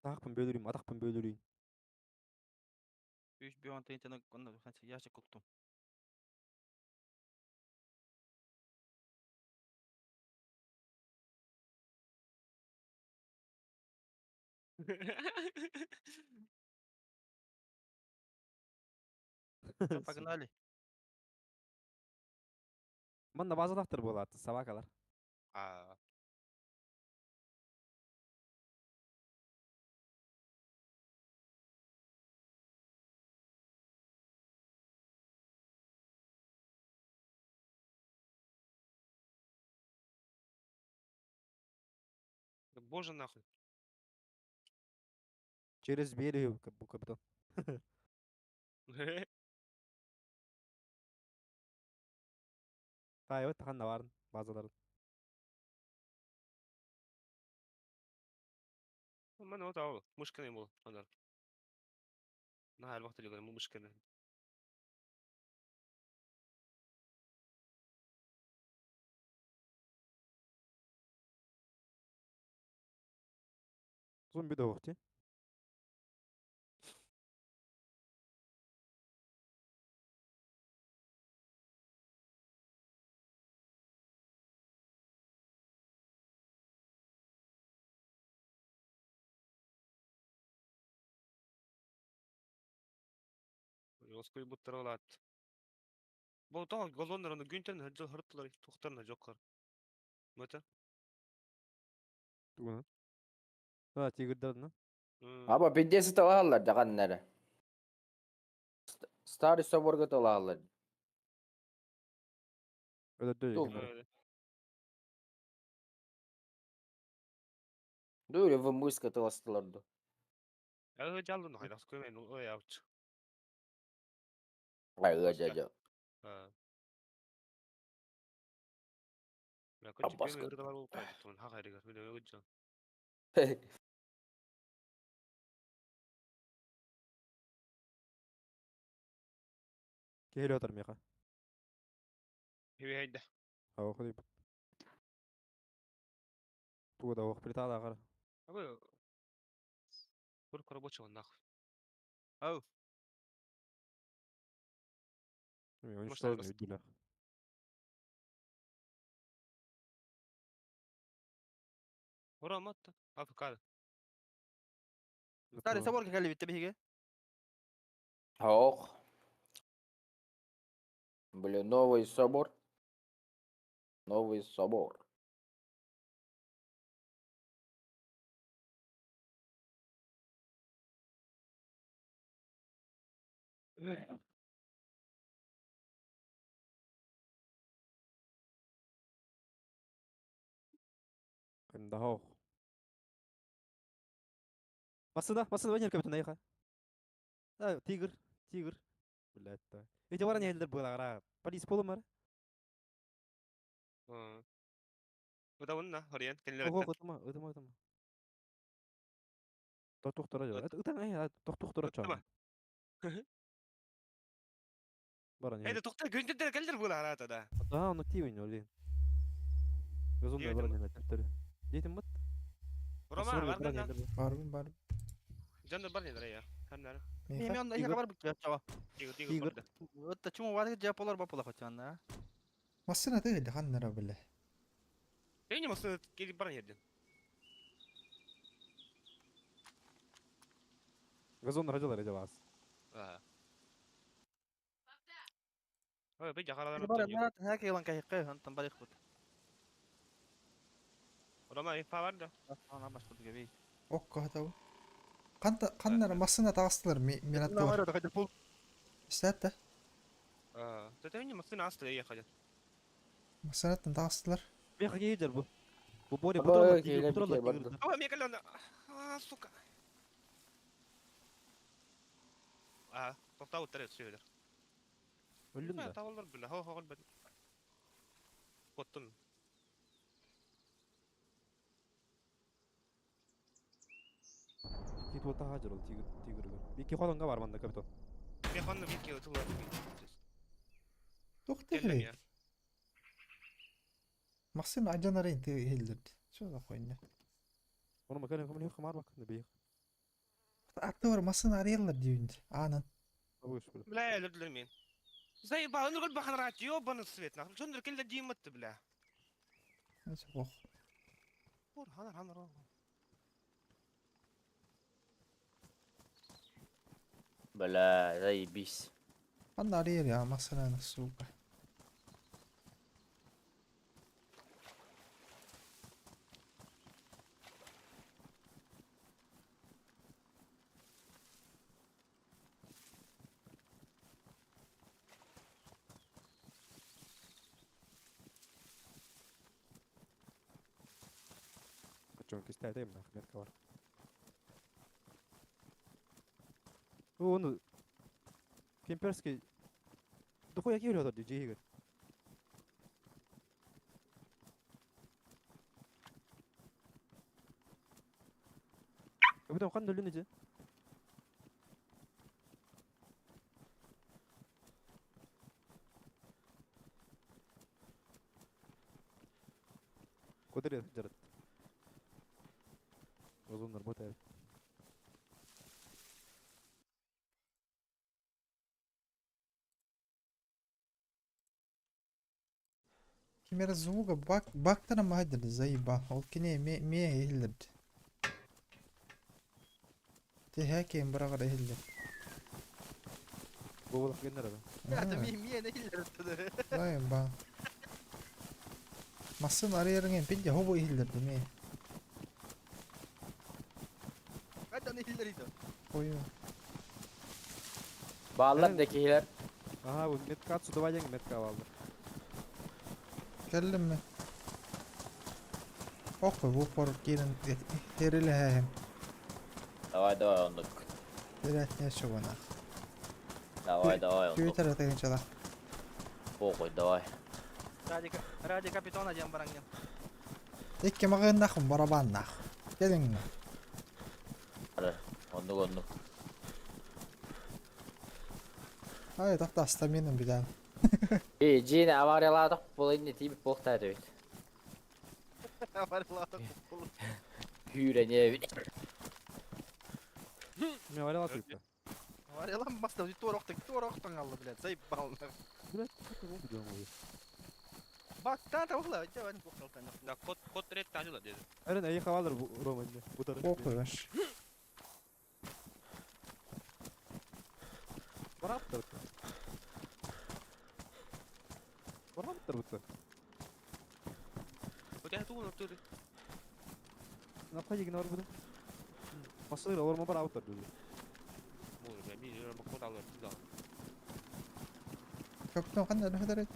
Таахпын бөлөрүүм, атахпын бөлөрүүм. Үс бион тыынчаны онно ящик куктум. Всё, погнали. Манна базалаахтар буолаатты, собакалар. А, да боже нахуй. Через берег, капитан. Таайбыт ханна баарын, базаларын. Man هو تعال مشكلة يمول هذا نهار الوقت اللي يقول مو مشكلة. Зомби да охти. Yoskoyu buttaralat. Bu tamam golonlar onu günten hıcıl hırttılar tohtarına jokkar. Мөтө. Тугунан. А, тигрдерна. Аба пиздец талааллар жаганнары. Старый соборга талааллар. Өлөрдө Тух. кимдер. Дури в мыска таластылар. Э жалын хайдас көмен ой авч. Ай жа. Я кочу Аббаска. көмен ырдалар болуп кайтты. Ха хайрыгар мен өгөжөн. Киһили отар меха. Хиби хайда. Ау ходи. Туга да ох притала гар. Абы Кур рабочего нахуй. Ау, Мен Может, уничтоженный айбас. үдүлэх. Ура матта. Афкар. Старый соборга кэлли битте биһиги. Ох. Блин, новый собор. Новый собор. Кында ох. Масына, масына ванер капитан айха. А, тигр, тигр. Блядь, да. Эти варани элдер булагара. Полис полумар. Удавынна хорьян келлер. Ого, ытыма, ытыма, ытыма. Тохтора жо. Ытан ай, тохтора Ыттыма. ча. Баран. Эйде тохтар күнтер келлер булагара да. Да, оны тивин олин. Газонда Диэтим баран эме төптөрү. Диэтим бат. Рома бардан. Барбын барбын. Жандар бар не я. Ханнар. Эми Меха. онда иһэ бар бит чаба. Тигр тигр Тигр. барда. Отта чума ватыгы жаполар бапола хотян, Массына тыгылды ханнара биле. Эйне масын келип баран жерден. Газон рожалар эже бас. Аа. Ой, бе жахалар. Бар на хак елан кай кай антан бар ихбут. Рома инфа бар да. Ана баш кут геби. Окко хатау. Канта ханнара массына тагыстылар минатты бар. Бар да пул. Истәтте. Аа, тәтәне масын асты я ходят. Массынаттан тагыстылар. Меха кейдер бу. Бу боре Аба, бутуралар, тигр кейлер бутуралар, бикер барды. тигр. Ой, мне калена. А, сука. Аа, токтау тәрәт сөйләр. Өлдүм да. Табалар биле, хо хо бит. Коттум. Кит ота хажыр ол тигр, тигр. Бики холонга бар манда капитан. Мен ханны бик тылар. Тохты Келлем хри. я. Массына ажанар инти хиллерди. Шо да койна. Оны макален кому не хмар бак небих. Аттыбар массыына арыйаллар диибин аанан. Бля, өлөрдүлэр мин. Заебал, ну бахан рать, ёбаный свет, нахуй. Что кэллэ дииммат, бля. Ох. Бур, ханар, ханар, ханар. Бля, заебись. Ханна арыйар я массыынаны, сука. Чон кистәтем нахуй метка бар. Оны кемперский дохуя кире отыр жейгер. Капитан кандай өлүнү же? Кодыр жарат. Озоннор бот. Кимера звука бак бактара махадыр заеба. Ол кине ме ме ehildir. Те хәкем барагар ehildir. Бу кеннер ада. Это ми ми не хиллер. Заеба. Массыына арыйарыңын пидде хобу ehildir ме. Это не хиллер иде. Ой. Баалар да киһилэр. Ага, бу метка судова ден метка алды. Кэллим ми? Ох, бу пор кирен хериле хэм. Давай, давай, оннук. Дирет не чугана. Давай, давай, оннук. Твиттер деген чала. Похуй, давай. Ради ради капитана дем бараңын. Икки магын нахуй барабан нах. Келиң. Ары, оннук, оннук. Ай, тахта стаминам биден. Эй, жиини авариялаадах була инне тиибит буохтаа эбит. Авариялаадах. Хүүрэн эбит. Мен авариялап кетти. Авариялан баста, туор охтан алды, блядь, заебал. Блядь, как его убил? Бактан та ухла, жа бан бухталтан. Да, код, код рет тажыла деди. Эрен эйи хавалар бу Рома инде. Бу тарaf. Похуй ваш. Бараптыр. Бараптыр бу. Вот я тугун өптүрдү. Напка жеген бар буду. Басылыр олар бар аутар диди. Бу, бля, ми код алыр, да. Капитан кандай хадar?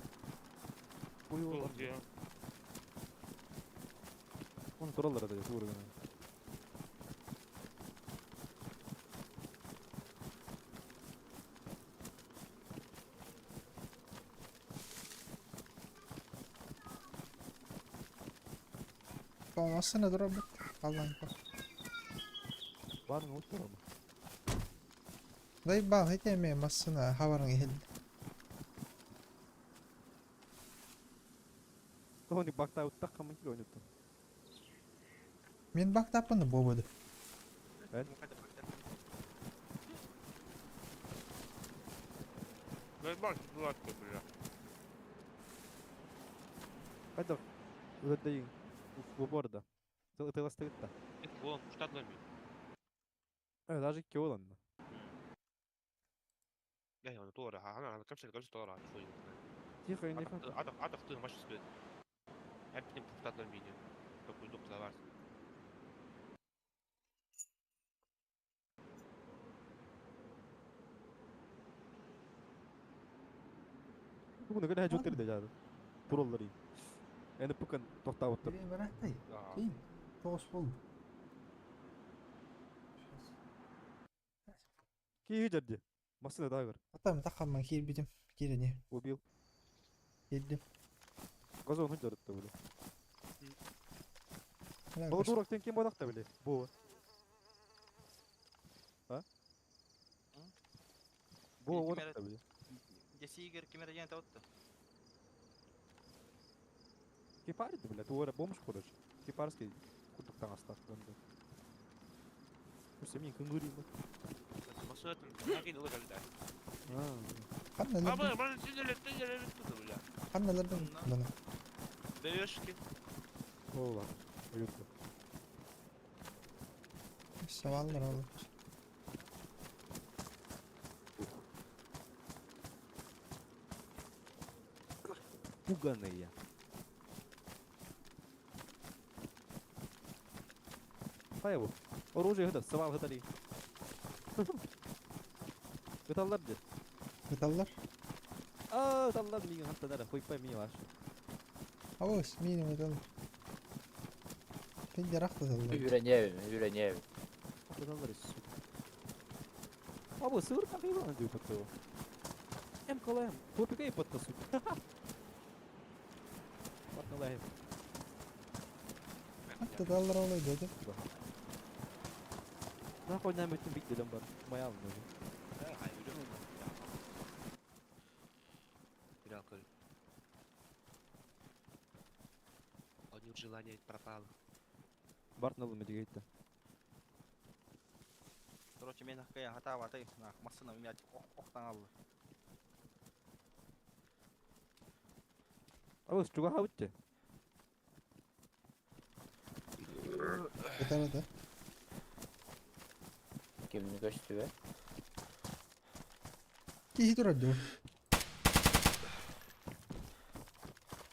Ой, Оны туралар да тууру. Массыына дурабыт. Аллан. Барын ут турама. Заеба, хите ме массыына хабарың ehildir. Тони бакта уттак камын кил ойноп. Мен бактаппын бободу. Заебал, бля. Кайда? Өдөйүн. Бу борда. Тыластыгытта. Болон куштадылар ми. Э, даже икки болан. Я оны туора, ана капсел капсел туора, хуй. Тихо, не факт. Атак атак ты маш спет. Эптен куштадылар ми. Какой дух завар. Буну гына жутыр да жады. Тураллар. Эни пукан токтап отур. Барахтай. Кейин. Тоғыз болду. Кии жерде. Массына дагыр. Атам тақаман кирбитим. Кирене. Убил. Кирдим. Газон жарытты бile. Бала дурак ким бодакта биле. Бу. А? Бу бодакта биле. Десигер кимер ден таутты. Кипарит биле, туора бомж короче. Кипарский курдуктан астак. Мин кыҥгырыйбын. Массыынатын хакин ыла кэлдэ. Ханналар Аба, маны синелеттен jelебит бля. ханналардан бана. Даешки. Ола. Уютно. Саваллар ол. Пуганые. Хайа бу. Оружие это, савал гытали. Гыталлар де. Гыталлар. Аа, гыталлар миңа хантанара, хуйпай миңа ваш. Абыс миин гыталлар. Пин жарах гыталлар. Үйренебин, үйренебин. Гыталлар сука. Абы сыр тахыйбан дип подтоо. МКЛМ. Топикай подта сука. Батналай. Гыталлар ол деди. Нахуй нам өтүн бит дедем бар. Маял нужен. А у них желание пропало. Бартналы медигейтте. Короче, мен хакая хатаабатай. Массына мен охтан алды. Абы чуга хабытты. Гытар да. Кимни көстүбэ? Кихи турар ду.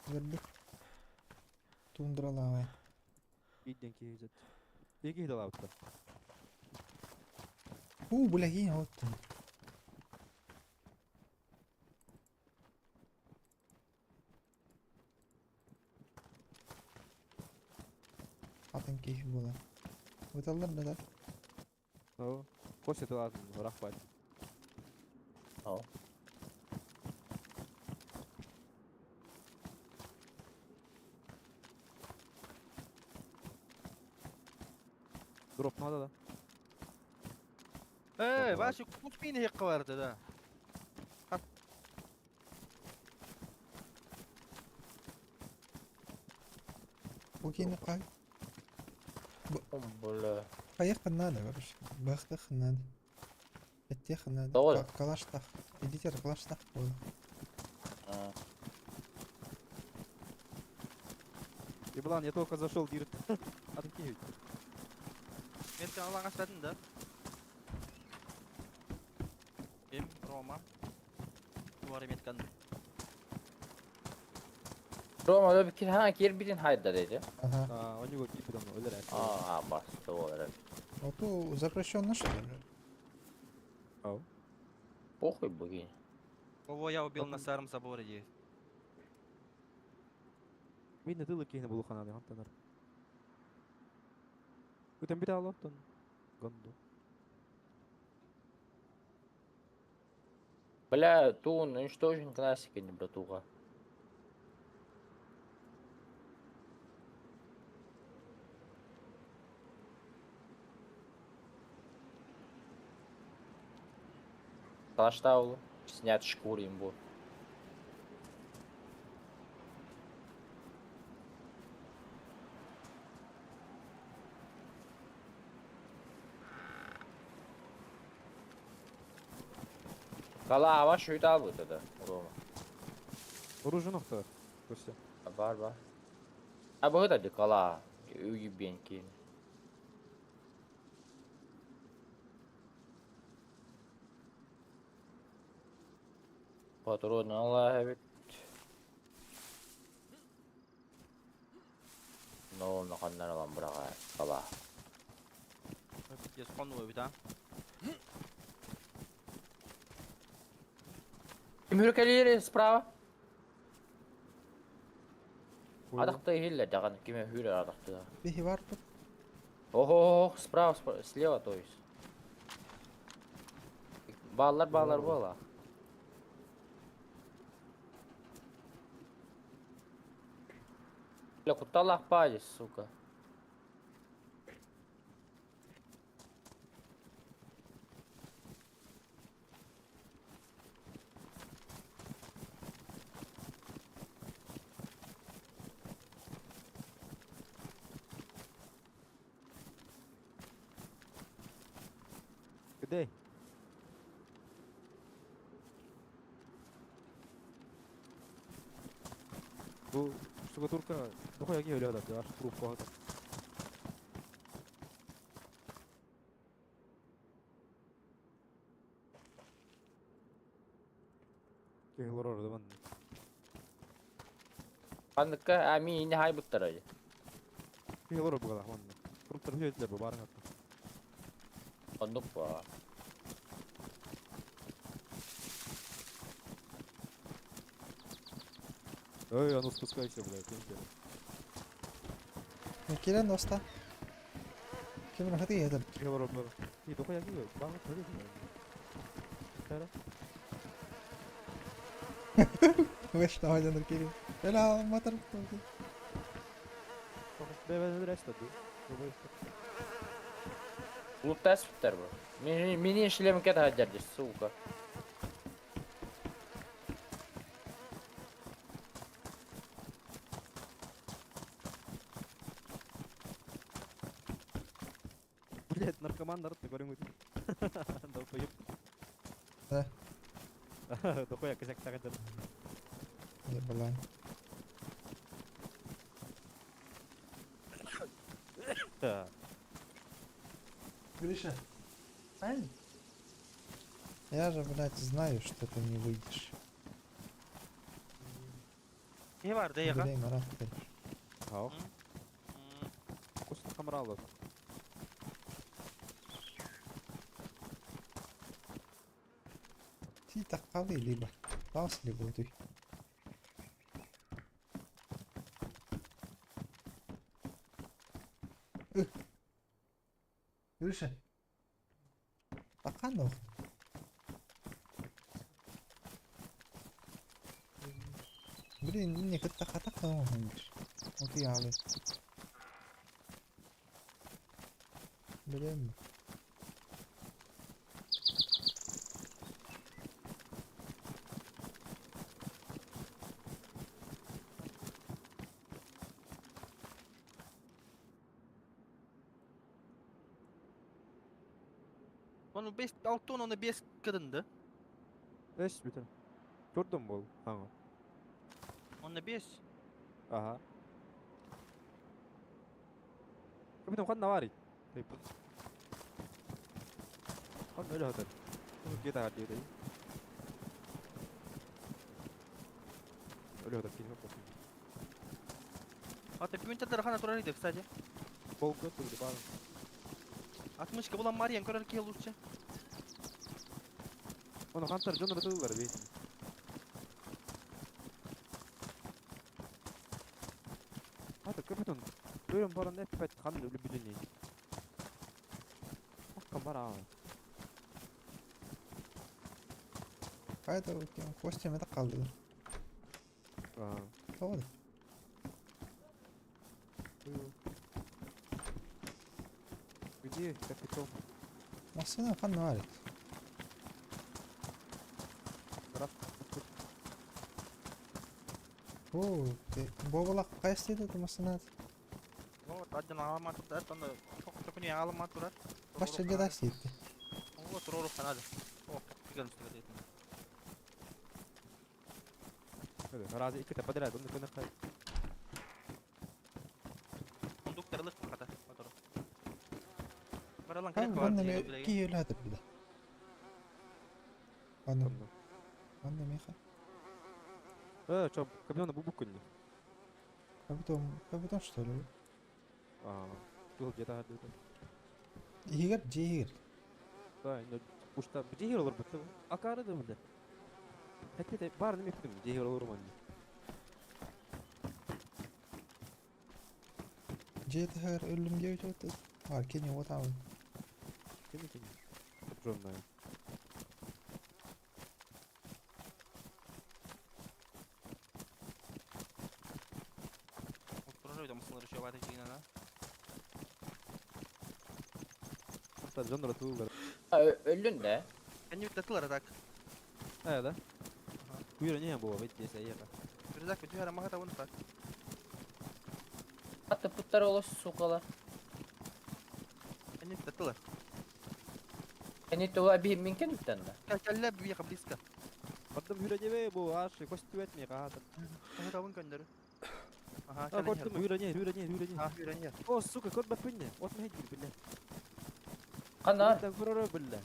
Көрдүк. Тундралаабай. Бидден кейзет. Эки хидалабытта. У, бля, кийин оттун. Атын кихи була. Гыталлар да да. О, Костя тылатын, рахмат. О. Дроп надо да. Эй, Ага. Вася, кут мини хекка барды да. Бу кийин кай. Бля. Кайык надо, короче. Бахтых надо. Эттех надо. Тоҕо? Калаштах. Идите калаштах була. А, Еблан, я только зашел, дирт. Атын кейбит. Мен сен алаңа астадым да. Ким? Рома. Дуар меткан. Рома да бикин ха кир битин хайда деди. Ага. А, у него кипи там, өлөр. А, басты олар. Оту запрещенно что ли? Ау. Похуй бугин. Кого я убил на старом заборе есть. Видно тылы кейне булу ханады, хантанар. Үтен бит алаптан. Гонду. Бля, туун уничтожен классики не братуха. Калаштаулу. Снять шкуру имбу. Кала ава шуйта албыт это, Рома. Оружие нохта. Костя. Бар бар. А bu da кала. Уебеньки. Патрон Аллах бит. Но наханнар алам бирага кала. Пиздец, кону бит, а. Ким справа? Адакта хилле даган киме хүрө адакты. Бихи бар тут. Ого, справа, справа, слева, то есть. Баллар, баллар, бола. Бля, куда лахпали, сука? Где? Бу штукатурка дохуя киһи өлө да трубка. Киһи олорор да манна. Ханныкка а мин инне хайбыттара. Киһи олорор бугала манна. Куруптар үһү бу баарың атта. Оннук ба. Ой, а ну спускайся, блядь, пиздец. Кирен доста. Ким рахаты едем. Киһи олорор бугала. И дохуя киһи, баҕа көрү. Тара. Вышла один Кирилл. Бля, мотор. Бэбэ рesta ду. Клубта эспиттер бу. Мин мини шлем кет хаджар сука. Блядь, наркоман народ көрүҥүт. Долбоеб. Да. Дохуя косяк тагыдыр. Ебалай. Да. Гриша. Ай. Я же, блядь, знаю, что ты не выйдешь. Не бар, да яга. Блин, рад ты. Хау. Куста камралы. Ти такалы либо. Тас либо ты. Гриша. Таканов. Блин, не кытта хата калмаган. Вот я алы. Блин. Onu 5 6 10 onu 5 kadındı. Эш бүтүн. Көрдүм бул. Аңа. Onu 5. Аха. Капитан ханна бар. Тип. Ханна өлө хатар. Гета хат дейт. Өлө хатар кийин болсун. Hatta pünteler хана турар иди, кстати. Бол көтүрдү бар. 60 булан Мариян көрөр ки лучше. Оны хантар жонор тыллар бейт. Ата капитан. Өлөм баран эппет хан өлү бүтүн. Аккан бар аа. Кайда Костя это қалды. Аа. Тоғды. Где капитан? Машина хан варит. Раз. О, ты бобалак кайсы это машина? Вот один алама турар, онда çok çok не алама турар. Башча жада сетти. Вот турор ханады. О, деген үстүгө дейт. Разы икки подряд, он күнө кай. Кондукторлык ката. Мотору. Баралан Кай керек бар. ванна ме ки өлөтөр биле. Ванна, ванна меха. Э, чё, капитан бу буккун. Капитан, капитан что ли? Аа. Тул где-то хат. Игер, жигер. Да, инде ушта бжихир олор бутты. Акары да бу. Хәтта бар неме күтүм, жихир олор ман. Жети хэр өлүм деп өтөт. Бар кене отабы. Ким ким? Жонна. Турар өйдө мысылар еще бата жигин ана. Хантар жонор тыллар. Өллүн да. Кенни бит так. Э, да? Куйра не было, ведь здесь я. Рюкзак бит түһәрә махата оны так. Аты путтар олос сукалар. Кенни бит тылар. Кини тула би мин кэнниттэн да. Кэллэ биэхэ близко. Бардым хүрэ бу аш көстүбэт ми хаатыр. Хаһытабын көннөрү. Аха, А кэлэн көрдүм иһэр. хүрэ хүрэ хүрэ. А, хүрэн иһэр. О, сука, көрбөппүн не. От мэһэйдиир биллэ. Ханна? Көрөрө биллэ.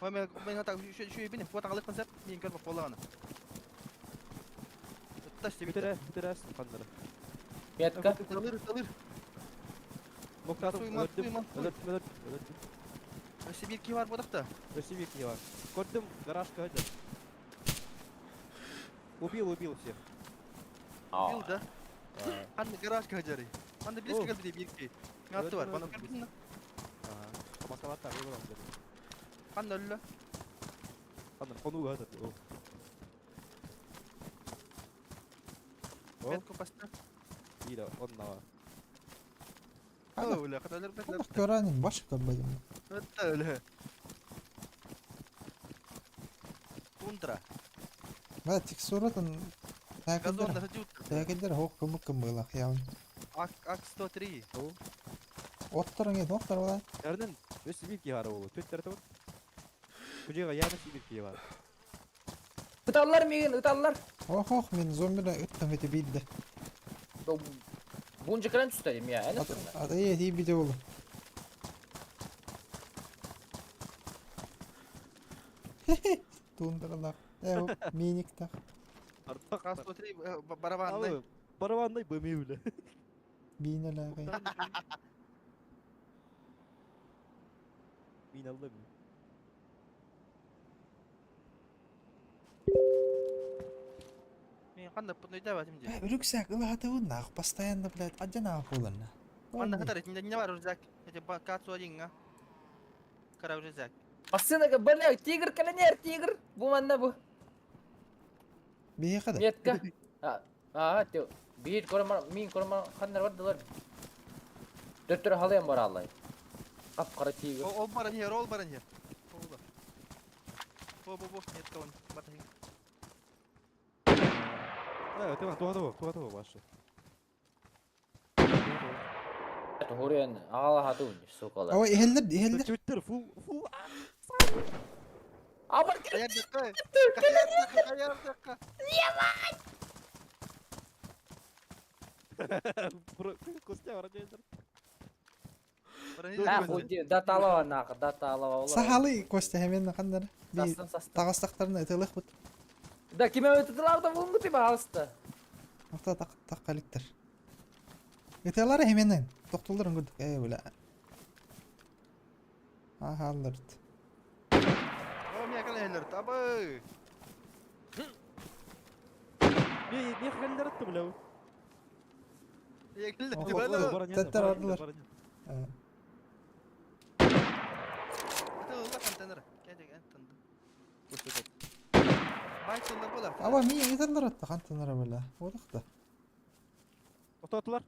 Ой, мен мен ата шүйбин, фото алып концерт, мен көрбөк боллаганы. Таш тебе. Бүтэрэ, бүтэрэ ханнары. Метка. Талыр, талыр. Ноктатым, Суйман, өлөрдүм, суйман, суй. өлөрдүм, өлөрдүм, өлөрдүм. Өссө бир ки бар бодакта. Өссө бир киһи бар. Көрдүм, гаражка һылдьар. Убил, убил всех. Убил да. Ханна гаражка хажары. Ханна близко О. келди бир ки. Ngатты бар, бана Өлөрдүм, көрдүн. Ага. Маскалаттар, өлөрдүм. Ханна өллө. Ханна, хонууга һылдьар. О. О, Метко паста. биир оннава. Ханна Өлө, каталар бет. ханна көрәнин баш көрбөдүм. Өлө. Тундра. Бля, текстуратын Газон тәкелдер. да жут. Тәкелдер хоқ көмөк көмбылах яун. Ак ак 103. Оттар аңы доктор була. Эрден өссө бир киһи бар болу. Төттөр табыр. Күжеге яны бир киһи бар. Ыталлар миигин, ыталлар. Ох ох мен зомбилер ыттым эти бидде. Бунжа кыран түстәдим я, әне сында. Ата е ти биде болу. Тундралар. Э, миник так. Артак. Ак 103 барабанный. Барабанный бөмей үле. Бинелер. Мин алдым. Мен кандай путной да батым ди. Э, рюкзак ылатыбын нах, постоянно, блядь, одинаково болар. Манна хатар не бар рюкзак. Эти кацу один, а. Кара рюкзак. Машинага, бля, тигр каленер, тигр. Бу манна бу. Бие када. Метка. А, а, те бир көрмөр, мин көрмөр ханнар бардылар. Дөттөр халыям бар аллай. Кап-кара тигр. Ол баран хер, ол баран хер. Ол да. Бо бо бо, нет кон. Батахин. Э, ты туга туга туга туга башы. Хорен ала хатун, сукалар. Ой, эхеллер, эхеллер. Твиттер фул фул. Абар Каяр дакка. Каяр дакка, каяр дакка. Костя бар жайдыр. Баран А, хер. худи, даталава нах, даталава. Сахалы Костя хемен кандар. Би Састан, састан. тагастактарын ытылык бут. Да, киме өтүлар да булгу тип алысты. Авто так так каликтер. Ытылары хеменен. Токтолдорун көрдүк. Э, бля. Аха, аллард. О, мен калай хелер. Табы. Не не хәлләр атты бля. Егеллер. Ох, Бала. Тәттер ардылар. Ытылла контейнер. Кәдег энтенде. Байтылла була. Аба ми ытылар атты кантанара бля. Одакта. Токтоттулар.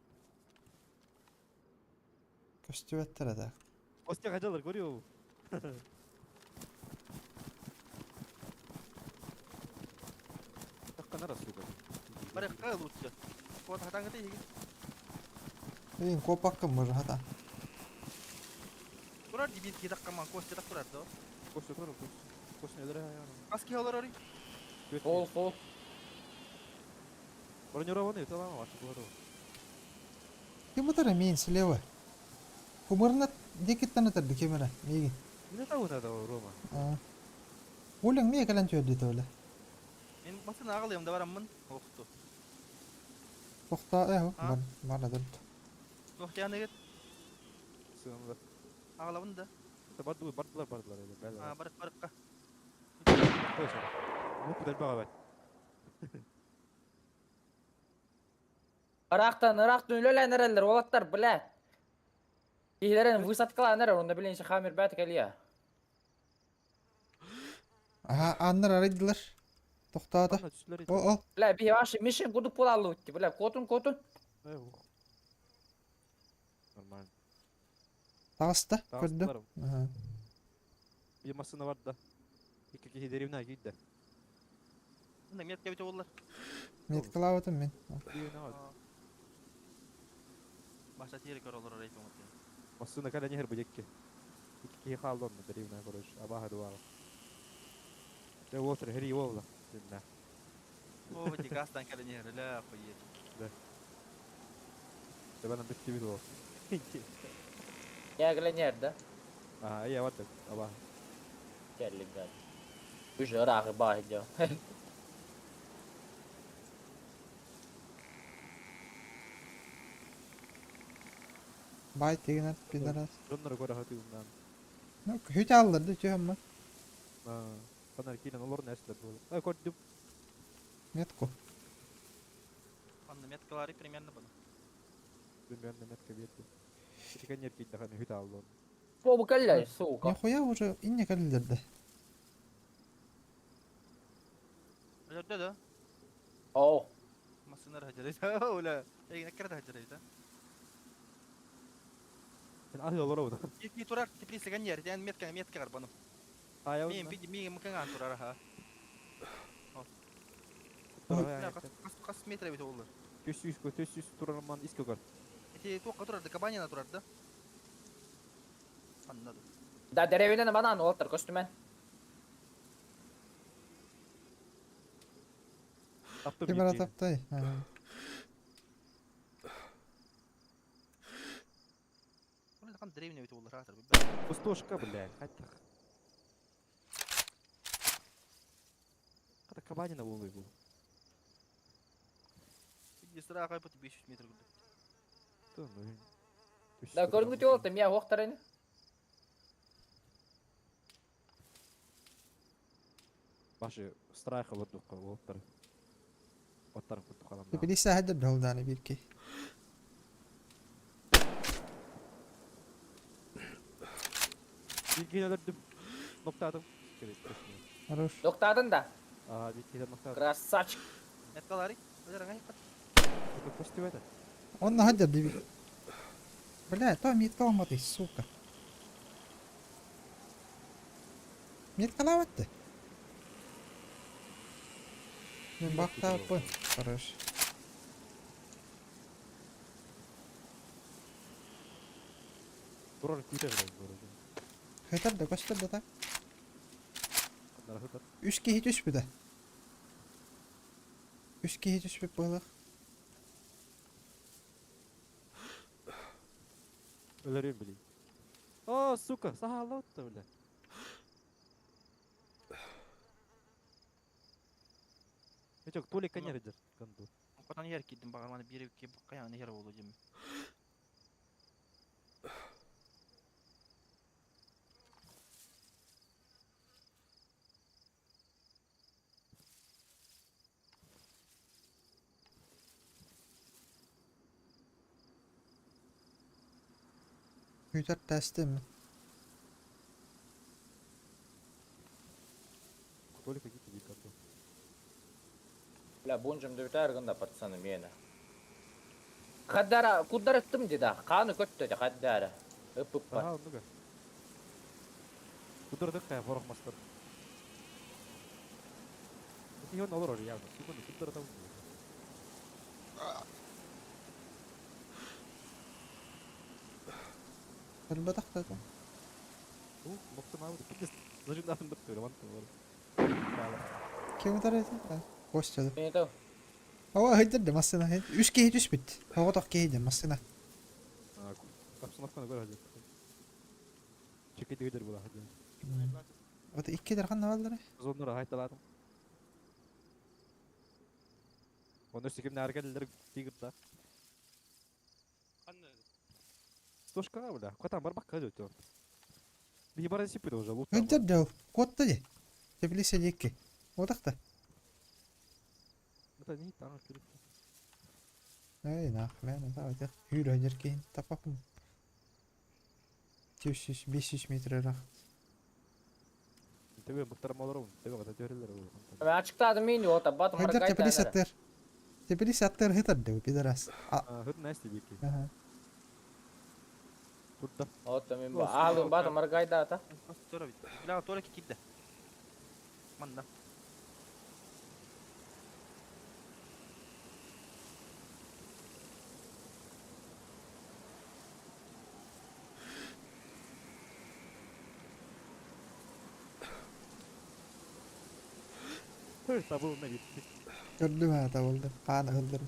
Көстүбөттөр да. Костя качалар көрүө. Такканара сука. Баракка лучше. Вот хатаңы тиги. Эйин копаккы может хата. Турар дибит ки дакка Костя дак турар да. Костя турар, Костя. Костя өлөрө. Аски алар ори. Фол, фол. Бронированный, это лама ваша туга Ким бутара мин слева. Кумырна декиттен атарды кемера. Миги. Эмне табы надо, Рома? Олең мие калан чөдү төлө. Мен басын агылыйм да бараммын. Охту. Токта, э, А? бар, бар адырт. Охтяны гет. Сыгынды. Агылабын да. Бардылар, бардылар, бардылар эле. А, барык барыкка. Койсо. Бу кудар бага бат. Ырактан, ырактан үлелән эрелер, олаттар, бля. Кихилерин высадкалан эрер, онда билинчи хамер бәт келия. Аха, аннар арайдылар. Токтаата. Ана түстүлөр. О, о, Бля, би ваши мишен кудуп болалы утти, бля, котун, котун. Нормально. тагыста, көрдүм. Тагыстылар. Аха. Бир машина бар да. Эки кихи деревня кийди. Мында метке бите боллар. Меткалабатым мен. Деревня бар. Башта тири көр олар орай тоңот. Машина кале нехер бу жекке. Эки Киһи хаалла онно дэриэбинэ короче, абааһы дуаҕа. Дьэ уотур хери уолла диннэ. О, эти газтан кэлэн иһэр, өлө, охуеть. Да. Дьэ бүттүбүт уол. Я кэлэн иһэр да? Аа, я вот абааһы. Кэллик гад. Үс ыраахы бааһы дьэ. Бай тигинер пидорас. Дьоннору көрө хатыымнаан. Ну, хүт алларды түһэммэ. Аа, ханар киирэн олорун эстер буолар. Ай көрдүм. Метку. Онно меткалары примерно буну. Примерно метка берди. Ити кэннер киирдэхэ хүт аллар. Бу кэллэ, сука. Нихуя уже инне кэллерде. Өлөрдө да? Оо. Массыынар хаджарый. Оля, эгин эккерде хаджарый да. Sen аһы олоробут. Ити турар теплица ганьер, ден метка метка гарбану. Ая Мин пиди мин мканган турар ха. Кас кас метр бит олар. Түс үс түс үс турарман иске көр. Ити туққа турар да кабанина турар да. Аннады. Да деревинен банан уолтар көстүмэн. Таптым Ким бара бир таптай. Оны кан деревня бит олар хатыр. Пустошка, блядь, хаттах. Ката кабанина болуй бу. Пиди сыра кайпы 500 метр күлдү. Ту, ну. Да көрүнгү уолтар мия уохтар ини. Башы страйха болдук болуптар. Оттар кутту калам. Теплица хадыр долданы бирки. Bir kere öldüm. Nokta атым. Керек. Хорош. Доктадын да. Аа, bir kere nokta атым. Красавчик. Меткалары. Өлөр аңай кат. Это пусти это. Он хадыр диби. Бля, то метка алмады, сука. Меткалаватты. Мен бактап. Хорош. Турар күтә белән көрөдүм. Хытар да көстөр да так. Кандара хытар. Үс киһи түспүтэ. Үс киһи түспүт буолуох. Өлөрүм билей. О, сука, сахалла отты бля. Мечок, Толик конер идет. Конду. Котан ер кидим багарманы бири ки каян ер болду дем. Хүтэр тэстим. Толик какие-то конду. Бля, бунжым дүтәр гында пацаны мені. Хаддара, куддар ыттым деда. Қаны көттө де хаддара. Ып ып бар. Ага, ну-ка. Кудырдык кая порох мастер. Это его налор явно. Сука, ну кудыр там. Элбэтэх да. У, нокта мабы. Зажим датын бітті, роман Ким утар эти? Костя. Мені то. Ава хыдыр да массына. Үс киһи түспүт. Хоҕотох киһи да массына. Обстановканы көрө хадыр. Чекет дегер була хадыр. Вот икки дархан баллары. Зоннора хайталадым. Оны секим нәргеллер тигр да. Ханна Стошка бля. Катан бар бак калды өтө. Би бар сипит уже лут. Хыдыр да. Котта ди. Теплица дикки. Отахта. Это не там керек. Эй, нах, мен да өтө. Хүрө хыдыр кейин тапапым. 400 500 метр ырах. Тебе буттар малар Тебе ката төрелер. Мен ачыктадым мени ота батым Хыдыр теплица аттыр. Теплица аттыр хытыр да пидорас. А, Хыт насти бики. ага. Турда. Ота мен алым батым аргайда та. Тора бит. Бля, тора кидде. Манна. Табылына битти. Көрдүм ha табылды. Хаан ыһыллар.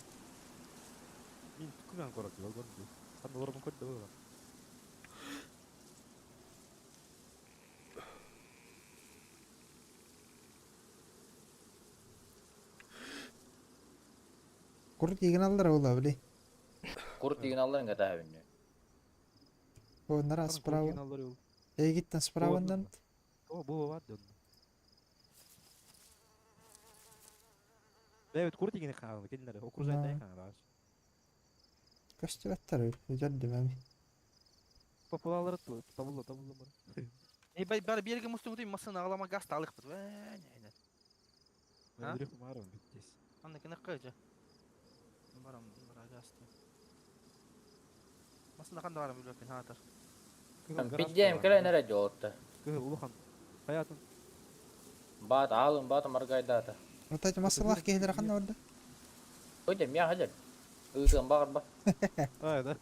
Мин күмэн корот диye көрдүм. Ханна олорбун көрдө буолар. Курут иген аллар ола били. Курут деген алларын ката үннү. Оннара справа. Эгиттен справандан. О, бу бар деді. Evet, kurt игене каналы, келинер. Окружает каналы. Көстүбэттэр үдердим эми. Популалары табылды, табылды бар. Ey bay bari bir yerge mustum diyeyim masını ağlama gaz da alık bit. Ne ne. Ha? Öldürüp marım bitti. Anne kene kayca. Baram bara gaz da. Masını kan da varım bilmem hatar. Биддем келе нере жолотта. Кыһыл улахан. Хаятын. Баат алын баат маргайдата. Отать масалах кehler ханна орда. Өйдем я хажар. Ыытын багыр ба. А, да.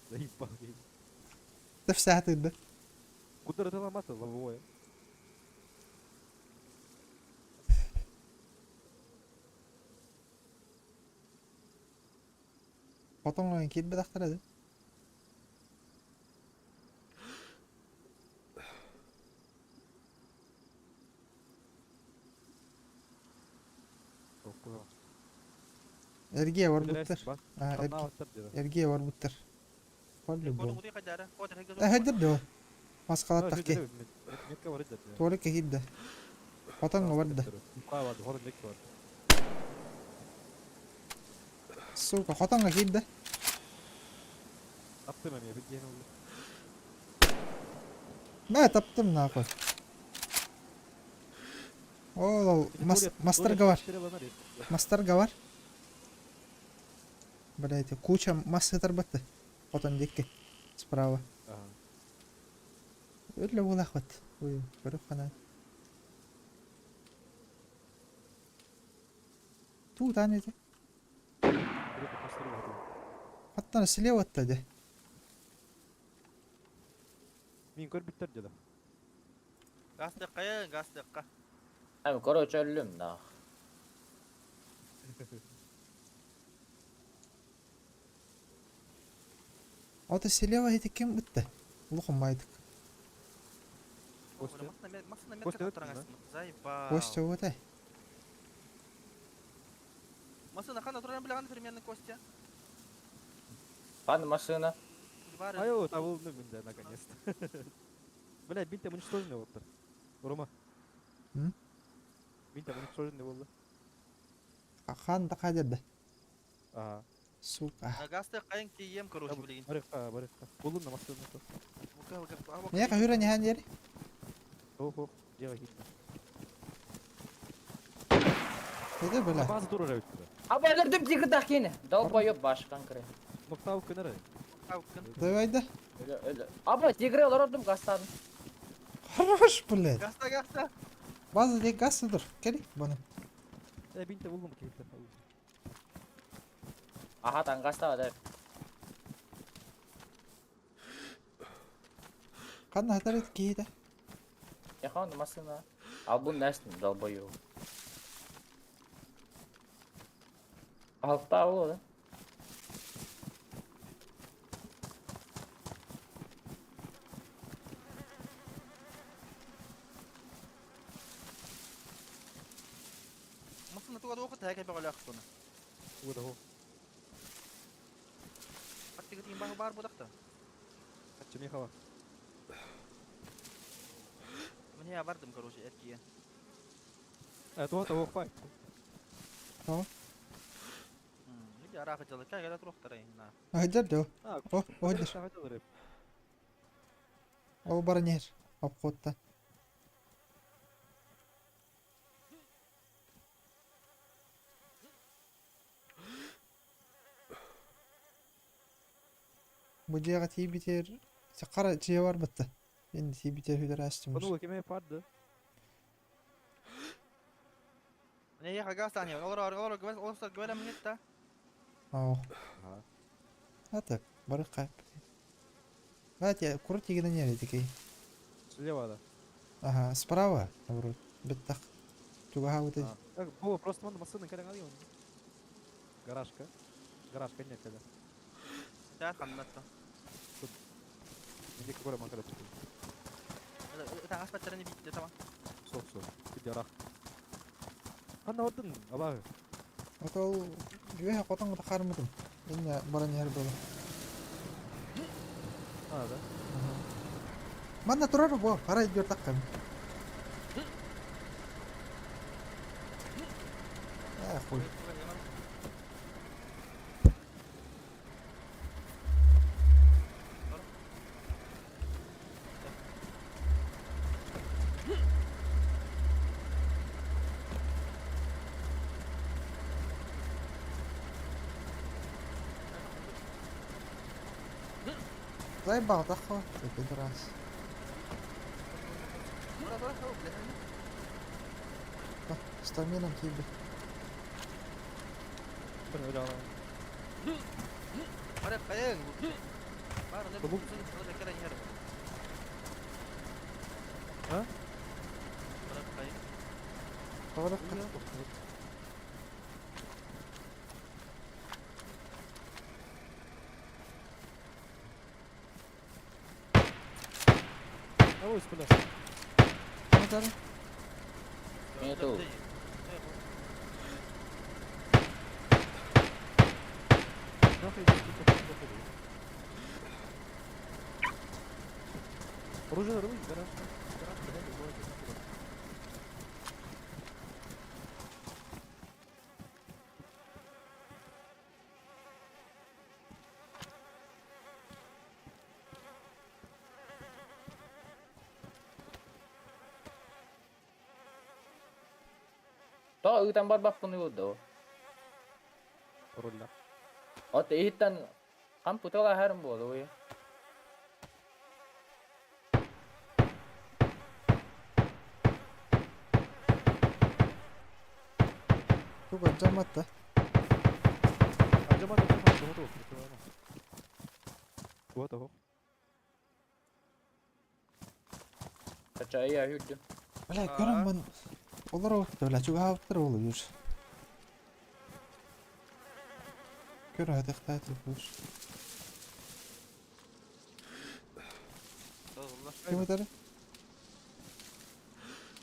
Заебал. Тефсаат да. Куда ты ломата лобовое? Потом кит бедахтар эди. Эргие бар буттар. Эргие бар буттар. По-любому. Kodun kadar. Kodun hege. Хәдер дө. Маскалат тахки. Метка бар иде. Туалет кehидде. Потом бар да. Бар, хорон метка бар. Сука, хотонга киирдэ. Таптым эми, бит диэн oldu. Мэ таптым нахуй. Ол мастер бар. Мастер бар. Блять, куча массы тарбатты. Хотон дикки. Справа. Өлө булахват. Ой, көрүп хана. Туу таан эти. Хаттан слева де. Мин көрбүттер деді. Gaz dakikaya gaz dakika. Эми короче өлүм нах. Ото слева эти ким битти? Улукум майдык. Костя. Masını Костя метка өттүң tutan да? aslında. Zayba. Костя отай. Masını kan oturan bile примерно Костя. Хан машина. Бар. Айо, табылды мында наконец-то. Бля, бинтем уничтоженный болыптыр. Рома. М? Бинтем уничтоженный болды. Хан да кадерде. Ага. Сука. Газ dakikayın ki yem короче билген. Барыкка, барыкка. Булдум да машина. Не кахыра не хан жери? Ох, ох, жега китти. Эде бля. База тура жабытты. Аба өлөрдүм тигр кийин. Долбоёб башкан кире. Ноктау көнөрө. Давай да. Өлө өлө. Аба тигр олордум гастан. Хорош, блядь. Gazda gazda. База дек газ тур. Кели, буну. Э, бинте булдум китти. Аха тан гаста да. Кан хатар эт кейде. Я хан машина. Ал бун нәстин долбоёб. Алтта болду да. Masını tuğada okut heke be alak bunu. Уда хо. Hatta gideyim bak bar budakta. Качы мехала. Ben ya vardım короче erkeğe. Э, туа та ох пай. Ne ara kaçalı kay gel otur tarayın na. Хадер дө. А, О, ходер. Ол бар нер. Обходта. Бу жега тийбитер. Кара жие бар битти. Енді тийбитер хүдер астым. Бұны кеме парды. Ne ya gaz tane olur olur olur güven olursa güven minnet da. Ау. Ага. Ата, бары кайп. Бат я курт егенен нер эдикей. Слева да. Ага, справа, наоборот. Биттак. Чугаһаабытай. Бу просто манна массыына кэлэн алый онно. Гаражка. Гаражка не кэлэ. Таа ханнатта. Иди какой макара тут. Таңас баттарını bitti tamam. Сок сок. Кидярах. Ханна бардын абаа. Ото ол үөһэ хотон тахаармытым. Иннэ баран иһэр буола. А, да. Манна турар бу, хара идиот таккан. Э, хуй. Заебал, тахо, ты пидорас. Стаминам тебе. А? Ой, бля. Нету. Оружие рвы, гараж. Гараж, гараж, Та ыытан барбаппын ыылды. Ролля. От иһиттэн компьютер аһарым буолуй. Туга жаматта. Жамат, жамат, жамат, Вот, ого. Качая хүрдүм. Бля, көрөн бун. Олар отту, бля, чугаһаабыттар ол үр. Көр хатыктааты буш. Ким өтөрү?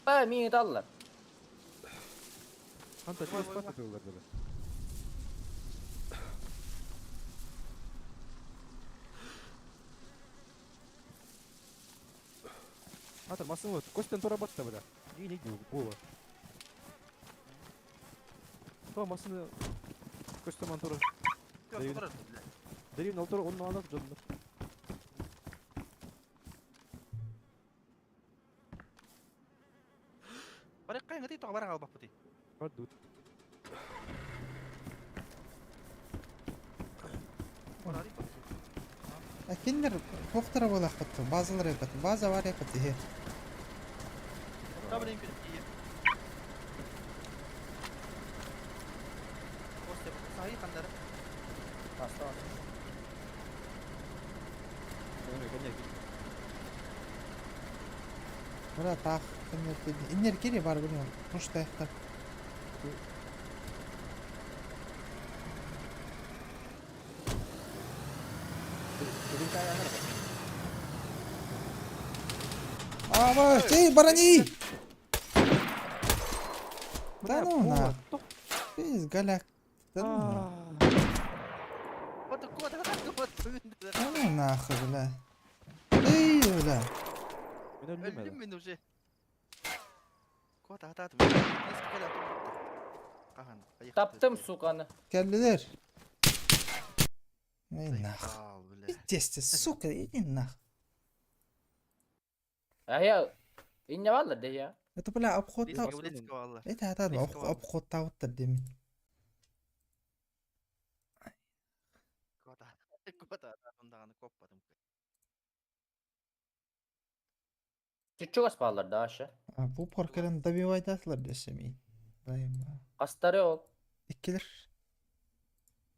Ба миңи таллар. Ханта чугас пата тыллар бля. Хантар масын вот, костен тура батта бля. Не не була. То масын костен ман тура. Деревня алтура он алак жонно. Бардут. Киндер тохтара буолахпыт, базалар эпет, база бар эпет иһи. Бля, таах киндер иннер кири бар билем. Муш тайхта. Аба, эй, барани! Да ну на. Ты голяк. Да ну. Да ну нахуй, бля. Эй, бля. Öldüm ben уже. Таптым суканы. Келдилер. Эй, нахуй. Пиздец ты, сука, иди нахуй. Ая инне баллар де я. Это, бля, обход та... Это это обход тауттар демин. Чугас баллар да аша. Бу поркерен добивайдатылар десем и. Дайым. Астары ол. Иккилер.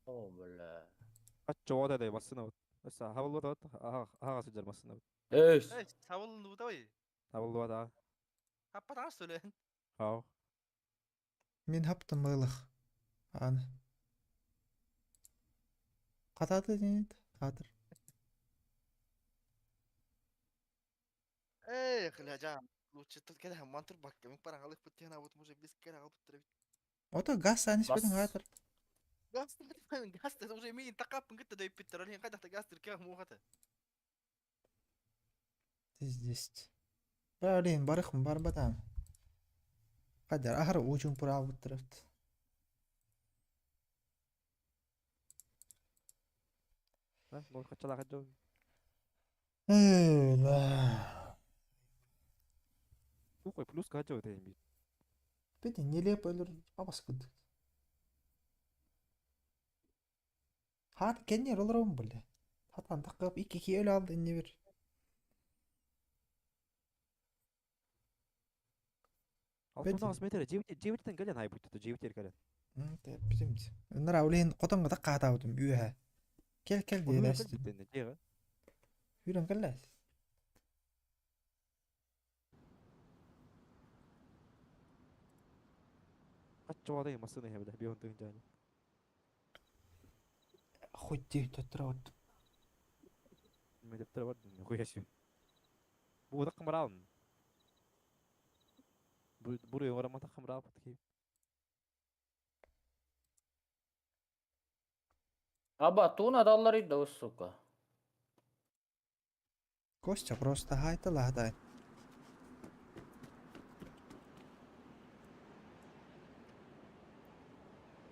О, бля. Ачча ода да массына вот. Аса хабыл вот ага сыджар массына. Эй. Хабыл вот а. Хау. Мин хаптым быылах. Аны. Хатааты диэн хаатыр. Эх, ляжан. Лучше тут кэлэ мантыр бакка мин парагалык бут тиһэн абыт уже бис кэлэ агалбыттар эбит. Ото газ аан испитин Бас хаатыр. Газ газ уже мин такаппын кытта дөйпүттэр ол хайдах да газ тиркэ муухата. Здесь. Блин, барыхм барбатам. Кадер ахар уучун пураабыттар эбит. А, бу качалаах дьон. Эй, ла. Ухой плюс кача өтейін бит. Бити нелепо өлөр абас курдук. Хаат кэннер олоробун бile. Хатан таккап икки ки өлө алды инне бир. Бити. 68 метр. Жебитен кэлен ай бут жебитер кэлен. Битим. Нара улин хотоҥҥо таккаатаабытым үөһэ. Кел кел Ол диэн кэл битен жега. Хүрэн кэллээс. Качча бадай масына хебе бион тыгын жаны. Хоть төттөрө Медептер бар хуяси. Бу да кымраун. Бу буры орамата кымраа бут ки. Аба туна даллар да, сука. Костя просто хайталаатай.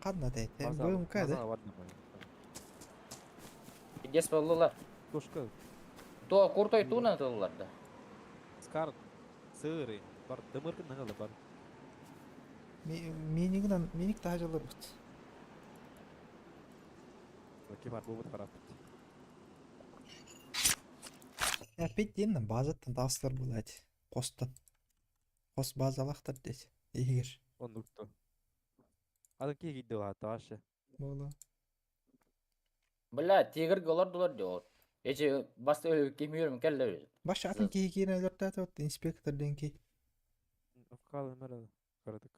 Ханна тейте. Быым кайда. База бар. Пиздец боллулар. Тушка. То куртой туна тыллар да. Скар сыры бар дымыркын нагалы бар. Минигинан миник тажылыр бут. Ки бар бу бут харап. Опять деймін базаттан тағыстар болады. Қостан. Қос базалақтар дейді. Егер. Оннукту. Ады ки гидди ва ташы. Бола. Бля, тигр голар дулар диyor. Эчи баста өлүп кемиyorum келлер. Баш атын ки кийин өлөртөт вот инспектор ден ки. Афкал мера карадык.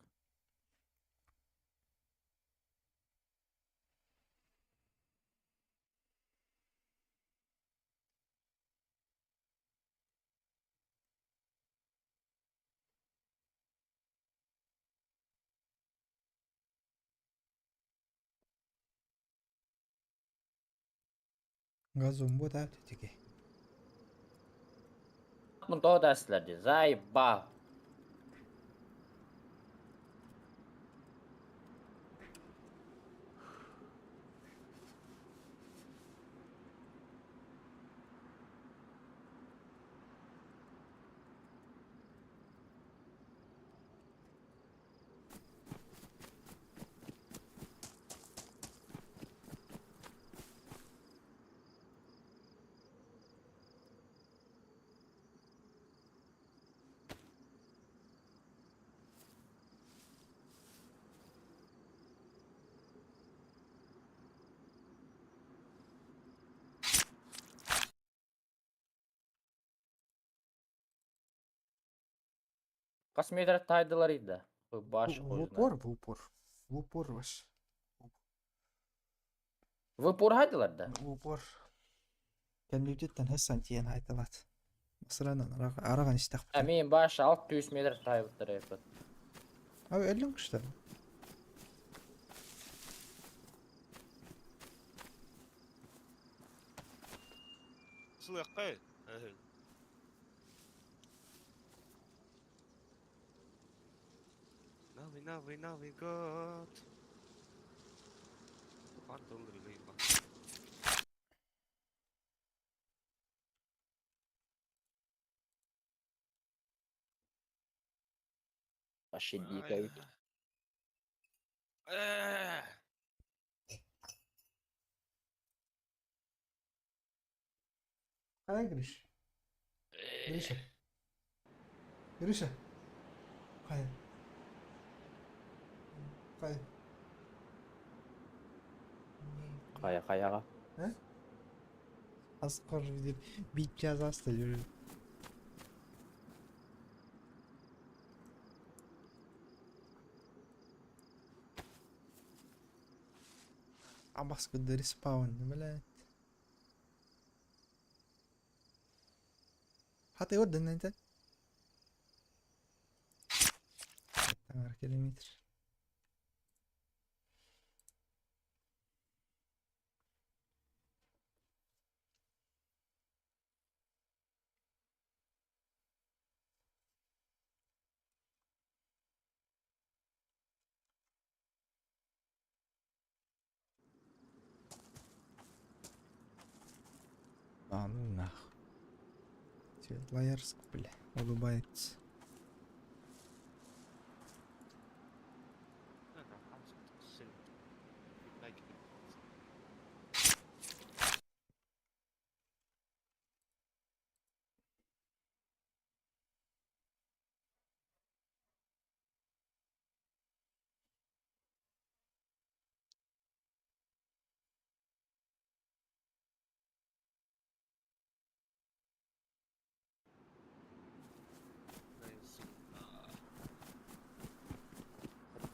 Газон бу да теке. Мун то дасылар ди. Заеба. Кас метр тайдылар иди. Баш В упор, в упор. В упор ваш. Вы пургадылар да? В упор. Кемлүтеттен хасан тиен айталат. Масыранан араган истак. А мен баш 600 метр тайбыттыр эпит. Ау эллин күштер. Сылыққай. Новый, новый, Новый год. Пардон, заебал. Вообще дико ведь. Кайда Гриш? Гриша. Гриша. Кайда? Кайда? Кая каяга. Аскар деп бит жазасыз да жүрүп. Абаскы респаун, блядь. Хата орден это. Таңар километр. А, ну нах. Светлоярск, бля, улыбается.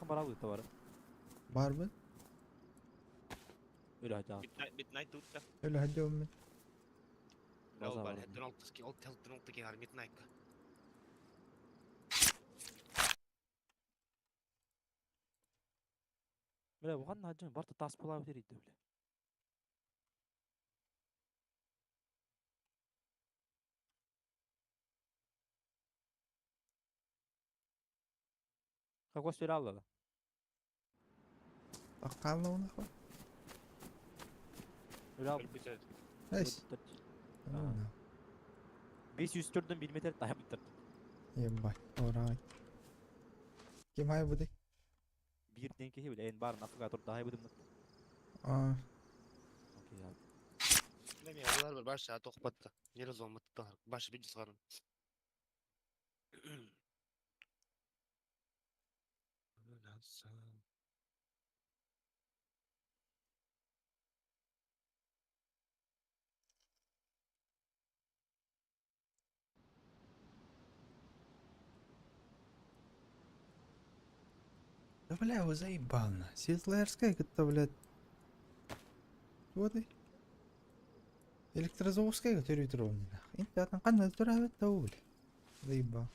Барабы товары. Барбы? Өлө хажаа. Midnight туутта. Өлө хажаа. Ол бар, 16 ки har midnight. Бля, бухан хажаа барта тас була битер иди бля. Какой сериал да? Аккална нахуй. Өлө Эс. Ну, 504-дөн 1 метр тайып битер. Ебать, орай. Ким хай буди? Бирден кеһи биле эн бар нафыга тур даһай будым. А, Окей. Лем я бар баш тоқпатты. Нері зомытты. Баш бит сығарын. Да бля, его заебал на. Светлоярская, это, блядь. Вот и. Электрозаводская, который ровный, нах. Инт атын канна тура таул. Заебал.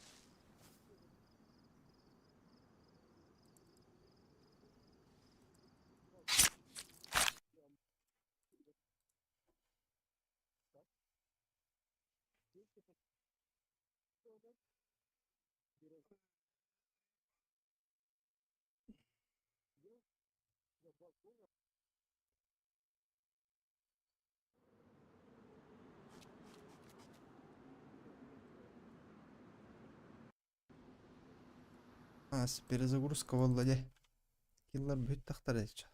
А, перезагрузка волла де. Киллар бүт тахтар эче.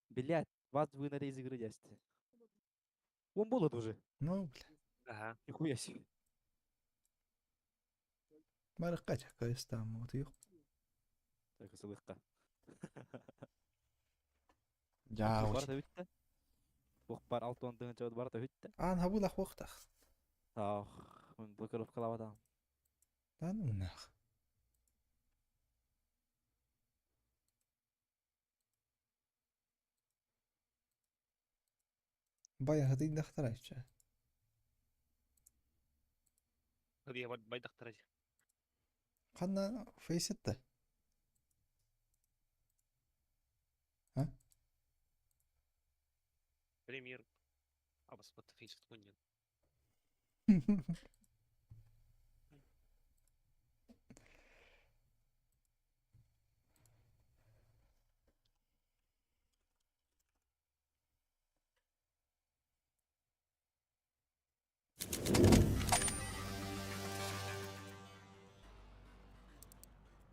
Блять, вас выгнали из игры, дядя. Он был уже. Ну, бля. Ага. Нихуя себе. Барыкка чакка вот юк. Так, сылыкка. Жаа. Барта бүттэ. Бох бар 6 тыгынча жабыт барта бүттэ. Ан хабул ахвактах. Ах, мен блокировкалабадам. Да ну нах. Бая хатый дахтар айча. Хадия байдақтар. Канна фейсетте. А? Премьер. Абас бат фейс туньян.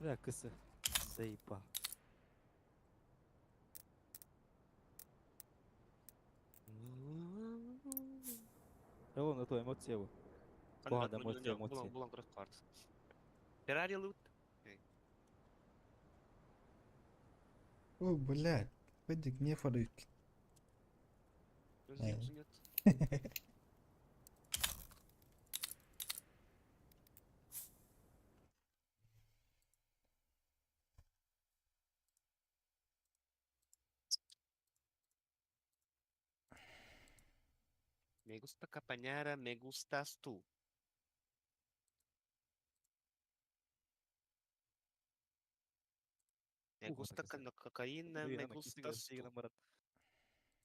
Бля, кысы. Заебал. Ол на то эмоция бу. Буга да эмоция, эмоция. Булан көрөт карт. Феррари лут. О, блядь. Пэдик не фарык. Нет. Me gusta Capañara, me gustas tú. Me Ух, gusta так con la cocaína, me gustas tú. Баран.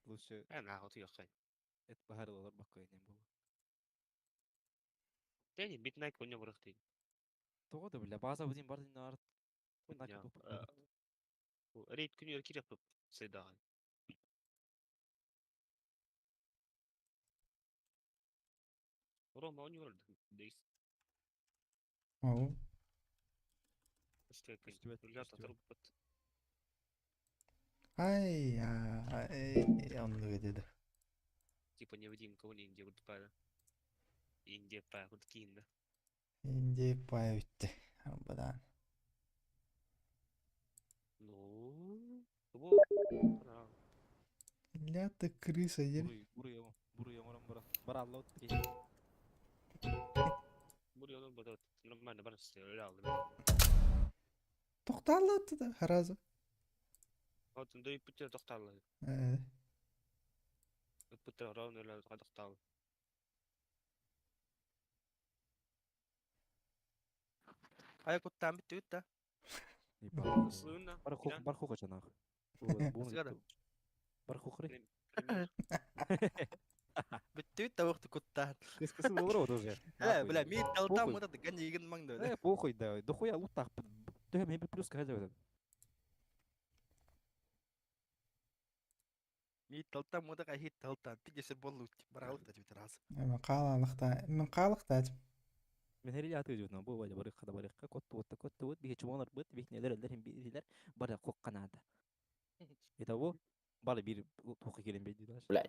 Лучше А нахуй ты ехай. это бахар баккой не было. Тени Midnight конья бырахты. Того да бля, база один бар дин арт. Конья. Рейд күнү кире кып сайдаган. Рома он дейс. Ау. Ребята труппат. Ай, ай, оннук этэ. Типа невидимка он Индия курдук Индия па курдук киинде. Инди пай бүттэ. Арбадан. Ну, бу Ля ты крыса, ель. Буруй, буруй, буруй, баран. Бар алла от. Бурый onun burada нормально бар öyle aldı. Тоқталды да, сразу. Отun дөйүп бүтө токталды. Э, Бүтө ровно эле токталды. Хайа куттаан бүттү да. Сыына. Бар хук, бар хук ачанах. Сигара. Бар хухры. Бүттү да уқты куттаан. Кыскысы болор вот уже. Э, бля, ми талтам Похуй. вот это ганигин маңда. Э, похуй, да. Дохуя лутах. Төһө мен плюс кайда. Ми талтам вот это хит талтан. Пидесе боллу баралык да жибит раз. Мен қалалықта, мен қалықта. Мен хери аты жутна бу бала барык да барык кот вот кот вот бихе чумонор быт бих нелер элдер бихилер бара кок канада. Итого бала бир тоқы келен бейди даш. Бля,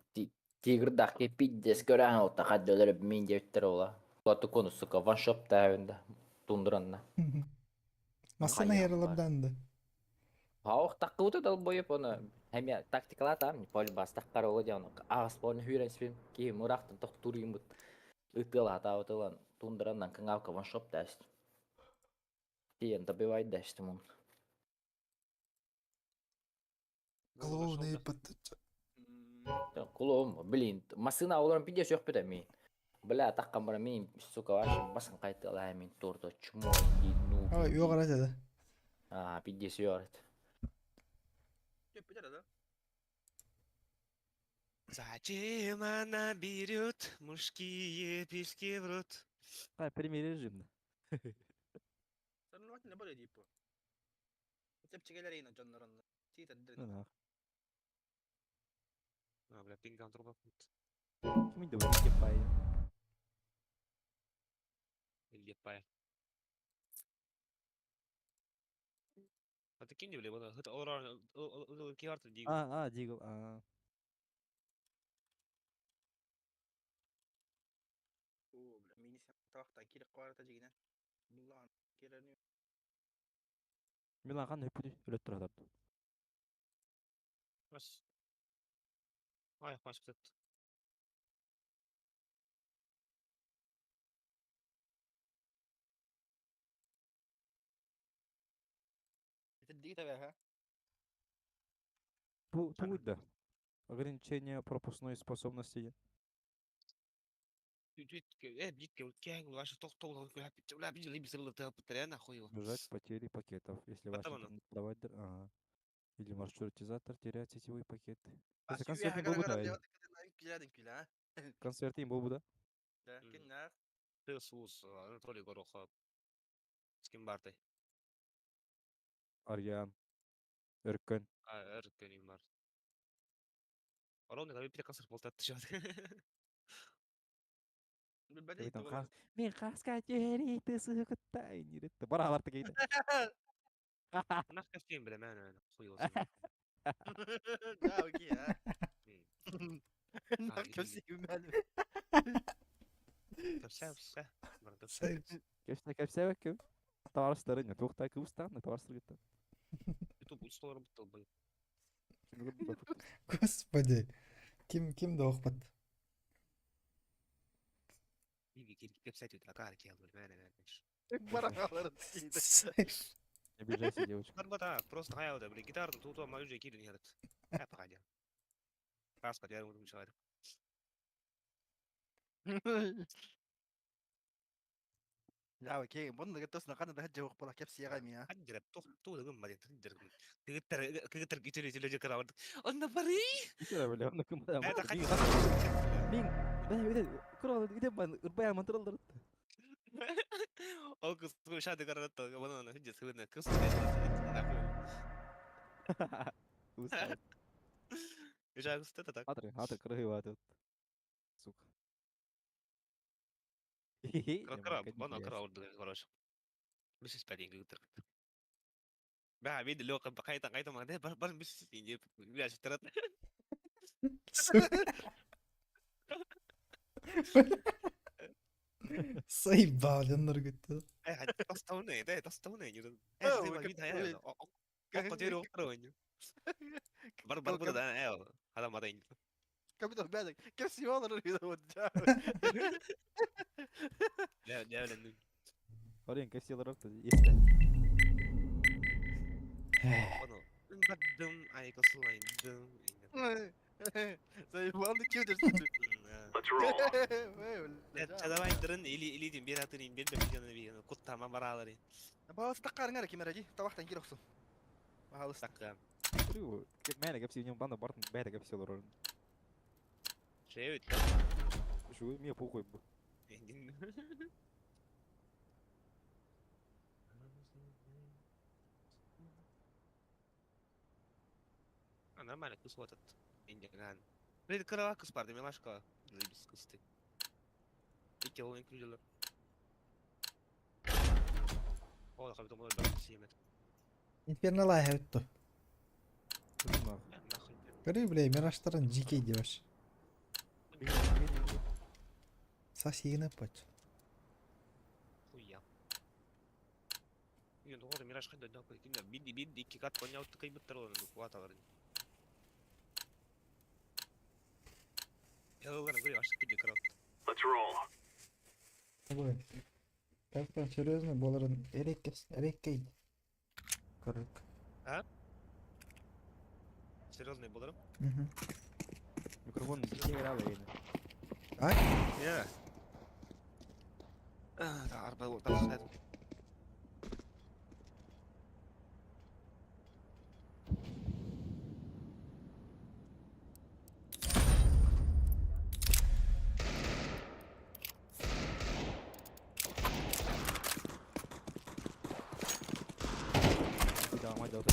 тигрдахки пиздец көрәһен ол тахат өлөрөп мин диэбиттер ола. Куаты кону, сука, ваншоп тәһүндә тундуранна. Масына Хайа, ярылабданды. Хаух таккыбыты долбоеп оны хәмия тактикалатам, пол бастак ола диан. Агас полны хүрен спим, ки мурактан тох турыймыт. Ытыла атабытылан тундураннан кыңавка ваншоп тәст. Тиен добивай дәштим он. Клоуны под... Кулом, блин, машина олорон пиздец yok бит мин. Бля, таккан бара мин, сука, вообще басын кайтыла мин турду, чмо, иди, ну. Ой, yok да. А, пиздец yok. Да. Зачем она берет мужские письки в рот? Ха, прямой режим. Sen ne böyle deyip bu. Tepçigeler yine canlarını. Tita Ну нах. А, бля, пинган труба. Ким инде бу кепай. Или пая. А ты кинь, бля, вот это оран, киарты дигл. А, а, дигл, а. О, бля, мини тавақта кирек кварта жигинен. Булан керени. Милан хан өпүдү өлөт турат. Бас. Ай, баш бит. Тидди таба ха. Бу тугуйда. Ограничение пропускной способности. Избежать потери пакетов. Если ваш Потом оно. интернет-провайдер, ага, или маршрутизатор теряет сетевой пакет. Бас концертин болбу да. Күләдин күлә. Концертин болбу да. Да, киннар. Ты сус, Анатолий Горохов. С кем барты? Арьян. Өркөн. А, Эркен бар. Ровно, когда перед концерт болтат Билбәдей. Мен хас. Мен хаска жери ты сыктай нирет. Бара алар тегейде. Нах костюм, бля, мен, хуй его Да, окей, а. А, Нах köpсең мен. Все, все. Все. Кепсе кепсе кеп. Товарыстарын, туқта кыбыстан, товарыстар кетті. Ютуб устал работал бы. Господи. Ким ким да охпат. Барахаларын Не обижайся, девочка. Барбата, просто хайалда, блин, гитарны туту ма уже кирин ярат. Ә погоди. Раз подъярым удум человек. Я окей, бун гытыс наканы да жок була кеп сига мия. Ханжырап тох ту дагым мари тынжыр. Кыгыттар кыгыттар кичери чили жыкыра. Онна бары. Кичера бля, онна кым Это Мин, бля, бля, курал, где бан, урбая мантралдар. Ол кыз шады каратта, бана хинжи сыбына кыз. Жагысты так. Атры, атры, крыва тут. Сука. Кыра, бана кыра орды, короче. Бис испәдин кыгыттар. Бә, мин лёка кайта кайта мага бар бар бис инде бля шытырат. Заебал, Нургут. Э, тастауны, да, тастауны, не. Э, ты мага бит Бар бар бар да, э, хада мада инде. Капитан бәдик. Кеп сигалар вот. Ля, ля, ля. Парень, как все ларапты, есть. Оно. Бадым, ай, косылайдым. Заебал ким дерсин. Давай дырын или или дим бер атын бер бер жана би куттама баралары. Баас таккарыңар ким эреди? Табактан кир оксун. Баалыс. Такка. Крыва, как меня, как все банда бартын, бәдә как все ларапты. Шеют. Şu мне похуй бу. А нормально кыс вот этот. Индиган. Блин, кырава кыс барды, милашка. Заебись кысты. Ики ол инклюзилер. О, кабы думал, бер сиемет. Инфернал хайутtu. Нахуй. Нахуй. Көрü бля, мираштарын GK деваш. Сасигіне пач. Хуя. Үйін тоғыр мираж қайда да қой. Кинде бидди бидди ики кат коня утты кай буттар оны куаталар. Ялалар гөрі ашық бидди крат. Ой. Как там серьезно боларын эреккес, эреккей. Көрүк. Серьезный боларым? Мгм. Микрофон бихе грала yine. Ай, Я. Арба вот так. Bir daha hadi otur.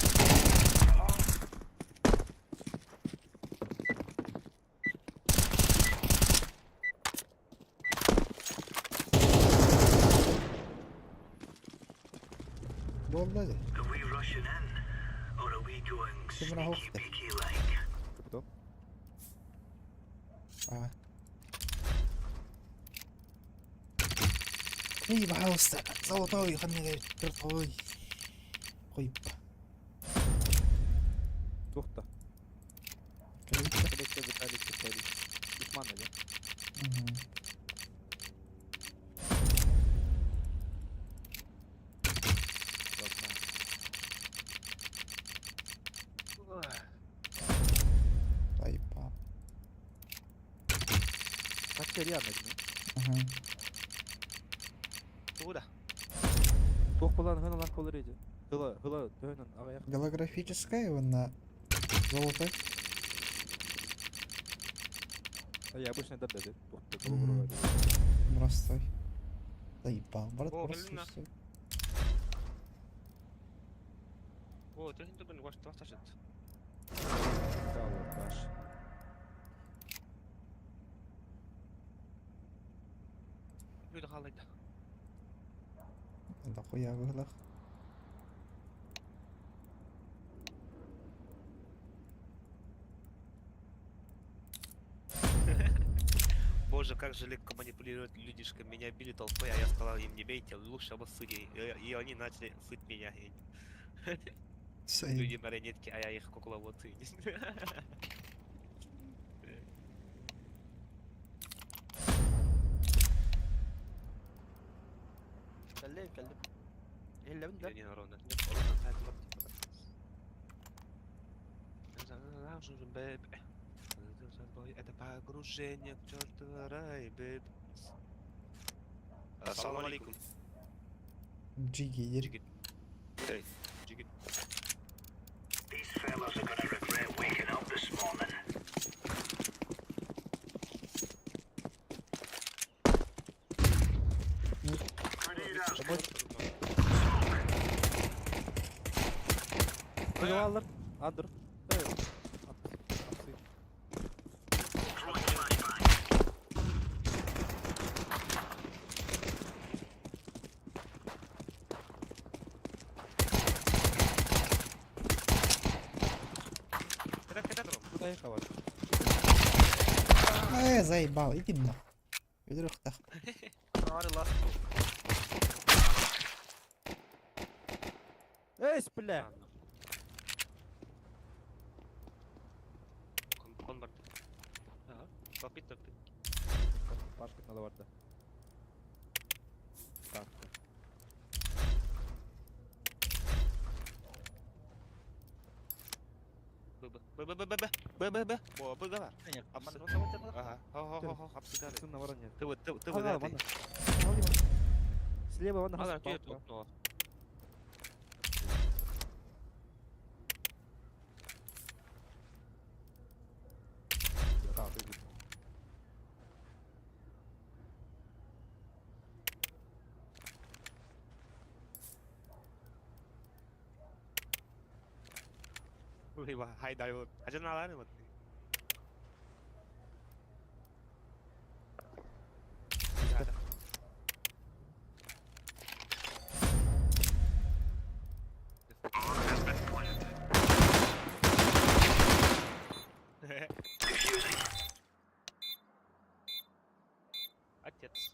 болду да. Are we rushing in, or are we going Кимра sneaky хохты. peeky like? Капитан. А. Эй, пожалуйста, золотой, ханныга ой. Қойып. Тухта. Круто. Коллекция Виталий Кипарис. Душман, да? Мгм. Ладно. Заебал. Так реально, не? Ага. Тура. Тух булан хыналар колор иди. Хыла, хыла, төнөн аяк. Голографическая на золотой. А я обычно да да. Тухта Мгм. Простой. Заебал. Брат, О, просто блин, на. всё. О, ты не думай, ваш твасташит. Баш. Люди халайда. Да хуя выглах. Боже, как же легко манипулировать людишками. Меня били толпой, а я сказал им не бейте, лучше обоссыте. И они начали сыть меня. Заебал. Люди марионетки, а я их кукловод. Кэллим, кэллим. Иһиллэбин да? Не ровно. Это погружение в чертов рай, бэб. Ассаламу алейкум. Джиги, Джигит. Эй, джигит. These fellas are gonna regret waking up this morning. Grenade out. Тыгылалар. Андыр. Throwing flashbang. Куда, куда, Ром? Куда я хавар? Э, заебал, иди нахуй. Өлөр Аары лас. Эй, бля. Кон, кон бар. Ага. Топит, топит. Пашка надо барда. Так. Б, Б, Б, Б, Б, Б, Б, Б, Б. О, Б, давай. Ага. Хо, хо, хо, хо, обсыгали. Сын на вороне. Ты вот, ты, ты вот Ага, этой. ванна. Слева ванна. Ага, ты тут, но. Либо хайдай вот. А что на вот? Defusing. Отец.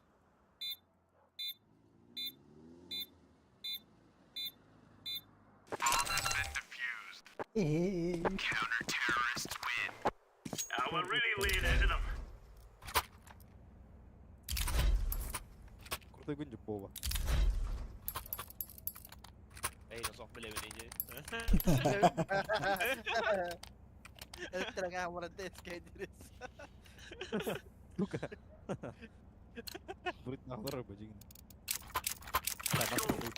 We're really laying into them. Крутой гүнжүк Вова. Эй, носок биле биле. Электроға молодец, кайдерис. Сука. Бурит нахлар бу жигин. Так, нас будет.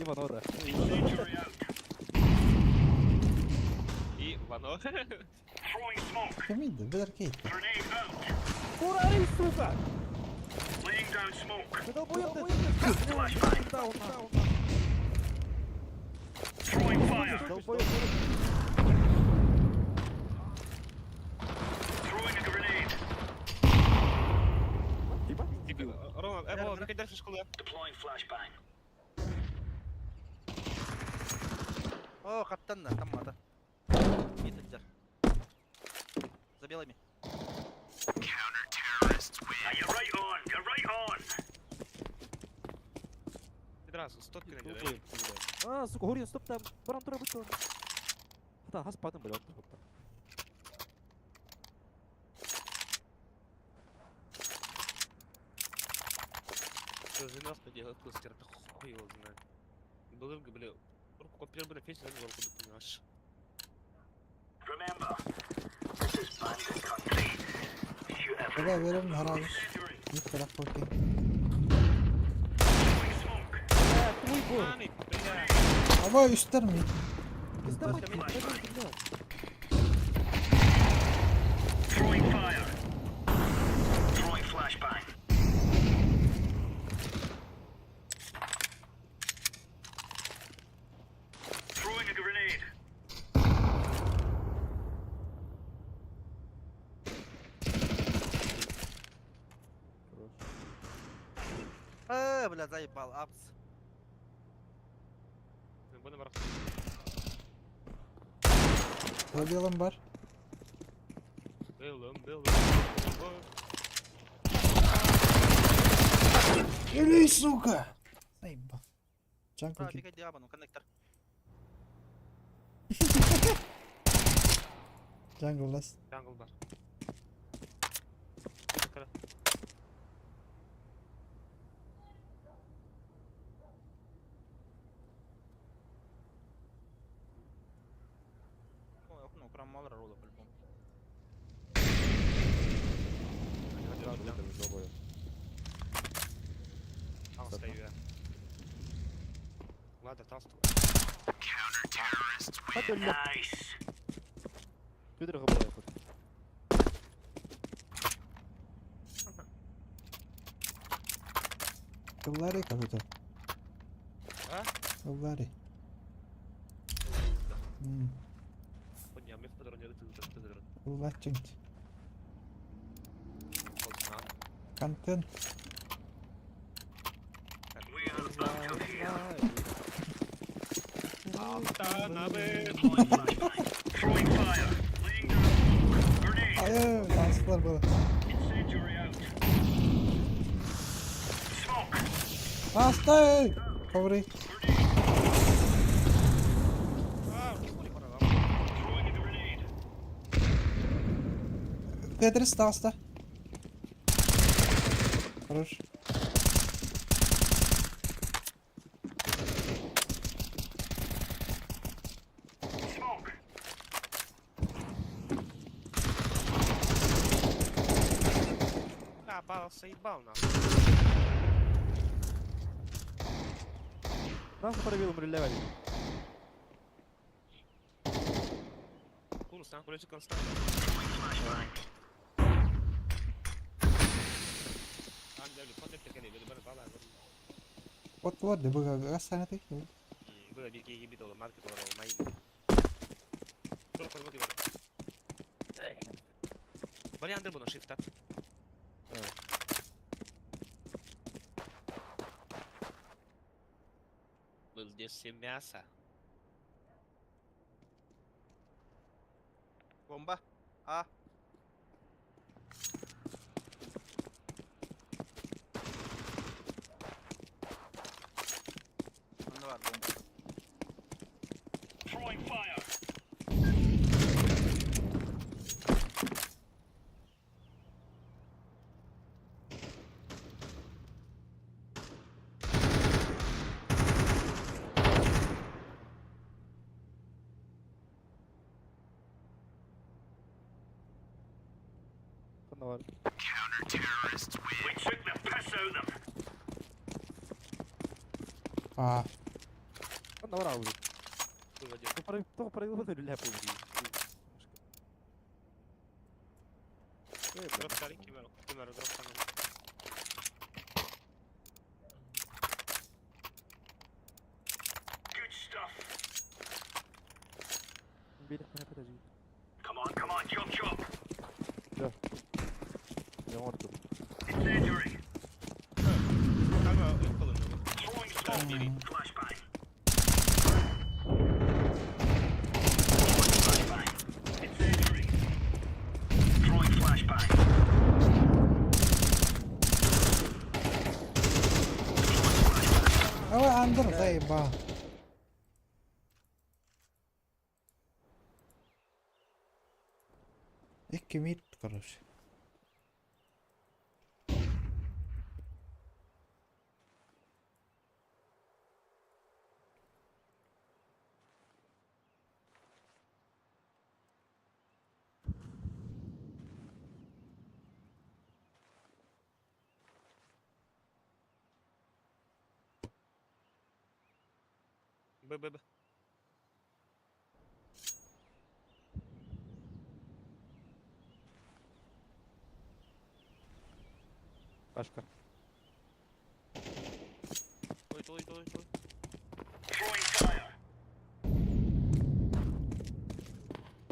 Иван Ора. Incendiary out. И Вано. Throwing smoke. Кемиди, билер кейт. Grenade out. Курари, сука! Laying down smoke. Ты долбоёб ты! Flashbang. Даун, даун. Throwing fire. Долбоёб. Throwing a grenade. Ебать, Типа, дебил. Рома, Вова, мы дальше школы. Deploying flashbang. О, қаттанна, таммата. Митаджар. За белыми. Now you're right on. You're right on. Пидорас, стотки на Долбоёб, блядь. А, сука, Гурин, стоп там. Баран тура бутон. Хата, хас патын, блядь, вот Жена делает кластер, это хуй его знает. Был, бля, руку копир, бля, фейс, я не понимаешь. Remember, this is bandit country. Shoot every Бля, берем харабы. incendiary. Ник окей. Throwing smoke. Бля, твой бой. Ани, бля. Аба үстер ми? Давай, блядь, блядь. Throwing fire. Throwing flashbang. Throwing a grenade. А, бля, заебал, апс. Буду барах. Белым бар. Белым, белым. Эй, сука! Заебал. Jungle Право кит. бегай диабану, коннектор. Jungle last. Jungle бар. Кыра. Ой, окно, прям мало рола по-любому. Таҥаста үө. Ладно, таҥаста. Nice. Түдір ғыбай құт. Ыллари какой-то. А? Ыллари. Хуйня, мен патронер тыгыр. Ыллаччыҥ. Контент. We are out of here. Аттанабын. Deploying flashbang. Throwing fire. Laying down smoke. Grenade. Айы, таныстылар было. Incendiary out. Smoke. Астай! Ковры. Throwing a grenade. Тетрис таста. Хорош. Smoke. Бля, бал, заебал нахуй. Нас пробил мрелевали. Курс, нахуй, лечи констант. Вот вот, да быга гасана ты. Было бики ебит, маркет олар, май. Тур көрмөк бар. Варианты буну шифта. Был здесь мясо. Бомба. А. Онно бар бомба. Throwing fire. Қанда бар. We took the piss out of them. А, Қанда бар ауыз. Выводил. Тоқ пробил мрелевали. Дроп старый кимеру. Кимеру дроп там. Good stuff. Come on, come on, chop chop. Incendiary. Throwing smoke. Flashbang. Throwing flashbang. Incendiary. Throwing flashbang. Ой, андыр, заеба. Икки мид, короче. Б, Б, Б. Пашка. Ой, той, той, той. Throwing fire.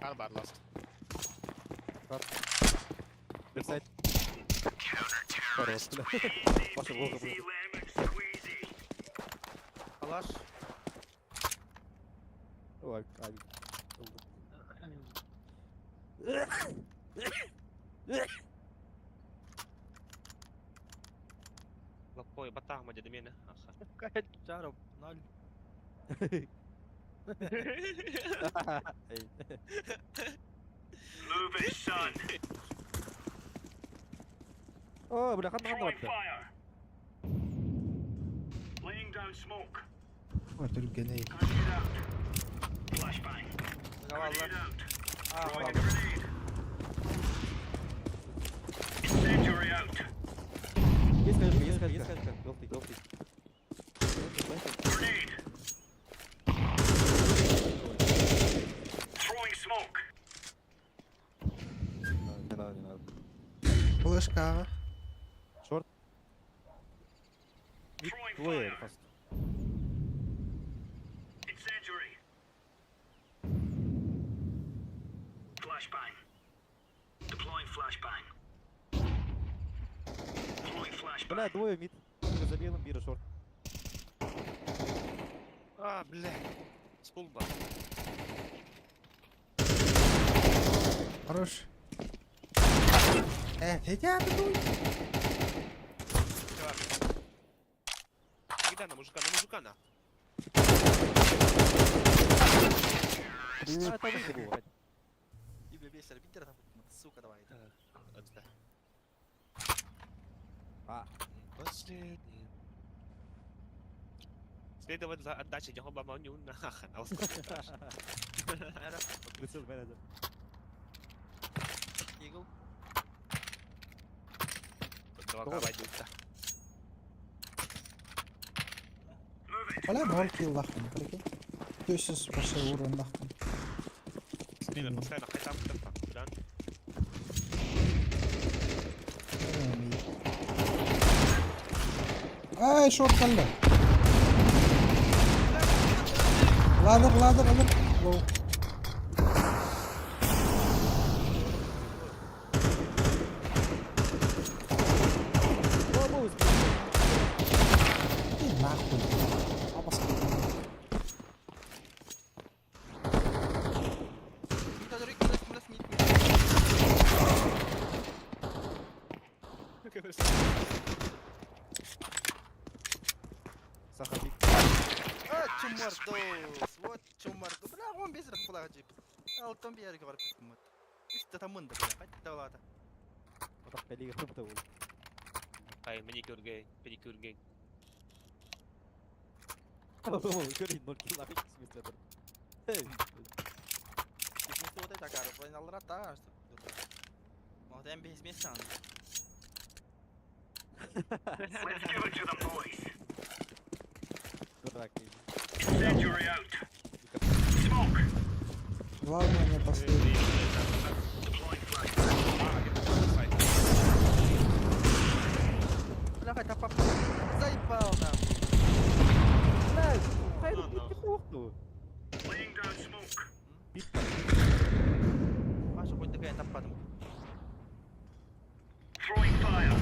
Арбар last. Берсайт. Хорош, бля. Паша, Easy, плохо easy, было. lemon squeezy. Калаш. Ой, авик. Лапой, батагма деді мені. Аха. Кайт, жарып, ноль. Move it, son. О, бля, ханна ханна Throwing барда. fire. Laying down smoke. Түргэнэй. Grenade out. Flashbang. Grenade out. Throwing a grenade. Incendiary out. Есть хаешка, есть хаешка, есть хаешка. Желтый, желтый. Grenade. Throwing smoke. Не надо, не надо. Флешкаҕа. Шорт. Мид Throwing двое fire. просто. Incendiary. Flashbang. Deploying flashbang. Throwing flashbang. Бля, двое мид. За белым бира шорт. А, бля. Скулба. Хорош. Э, Федя, ты дуй. Кидай на мужика, на мужика на. А, это выйди было. Сука, давай. Отсюда. А. Последний. Следовать за отдачей Джахоба Маню на хана. Прицел менеджер. Игл. Move it. Бля, ноль килл лахтым, прикинь. Төсіз вообще урон лахтым. Постоянно хайтам да? Ай, шорт калла. Ladder, ladder, ladder. Low. О, Иди нахуй. Абас. Мид, мид, мид. Саха мид. А, чумардос. Вот чумардос. Бля, он без рахпулага джип. Алтон бияр говорит. Үстә тамында, бля. Кайта балата. Отак пәлиге хыпты ул. Ай, маникюр гей, педикюр гей. Ол көрейін, ноль килл ах, в смысле, Эй, Кесмесе вот это кары, войналара та. Модем без места. Let's give it to them, boys. дурак. Incendiary out. Smoke. Главное не последний. Deploying flashbang. Бля, кайта пап. Заебал нахуй. Бля, хайда бит похту. Laying down smoke. Бит. Маша хоть такая таппадым. Throwing fire.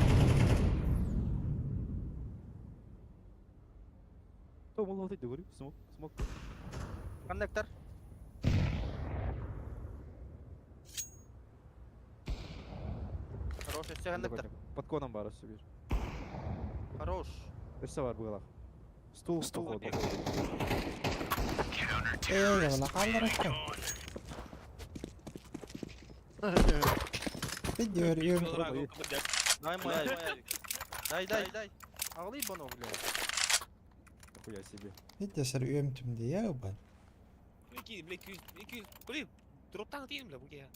То мол вот говорю, смок, смок. Коннектор. Хорош, все коннектор. Под коном бар себе. Хорош. Өссө бар буолах. Стул, стул. Эй, вала қалдырыппын. Видео өр. Дай мой авик. Дай, дай, дай. Ағлый бұны, блядь. Хуя себе. Видео сэр өмтүмдü я убан. Iki, бля, iki, iki, блин, дроптан дейін, бля, буге.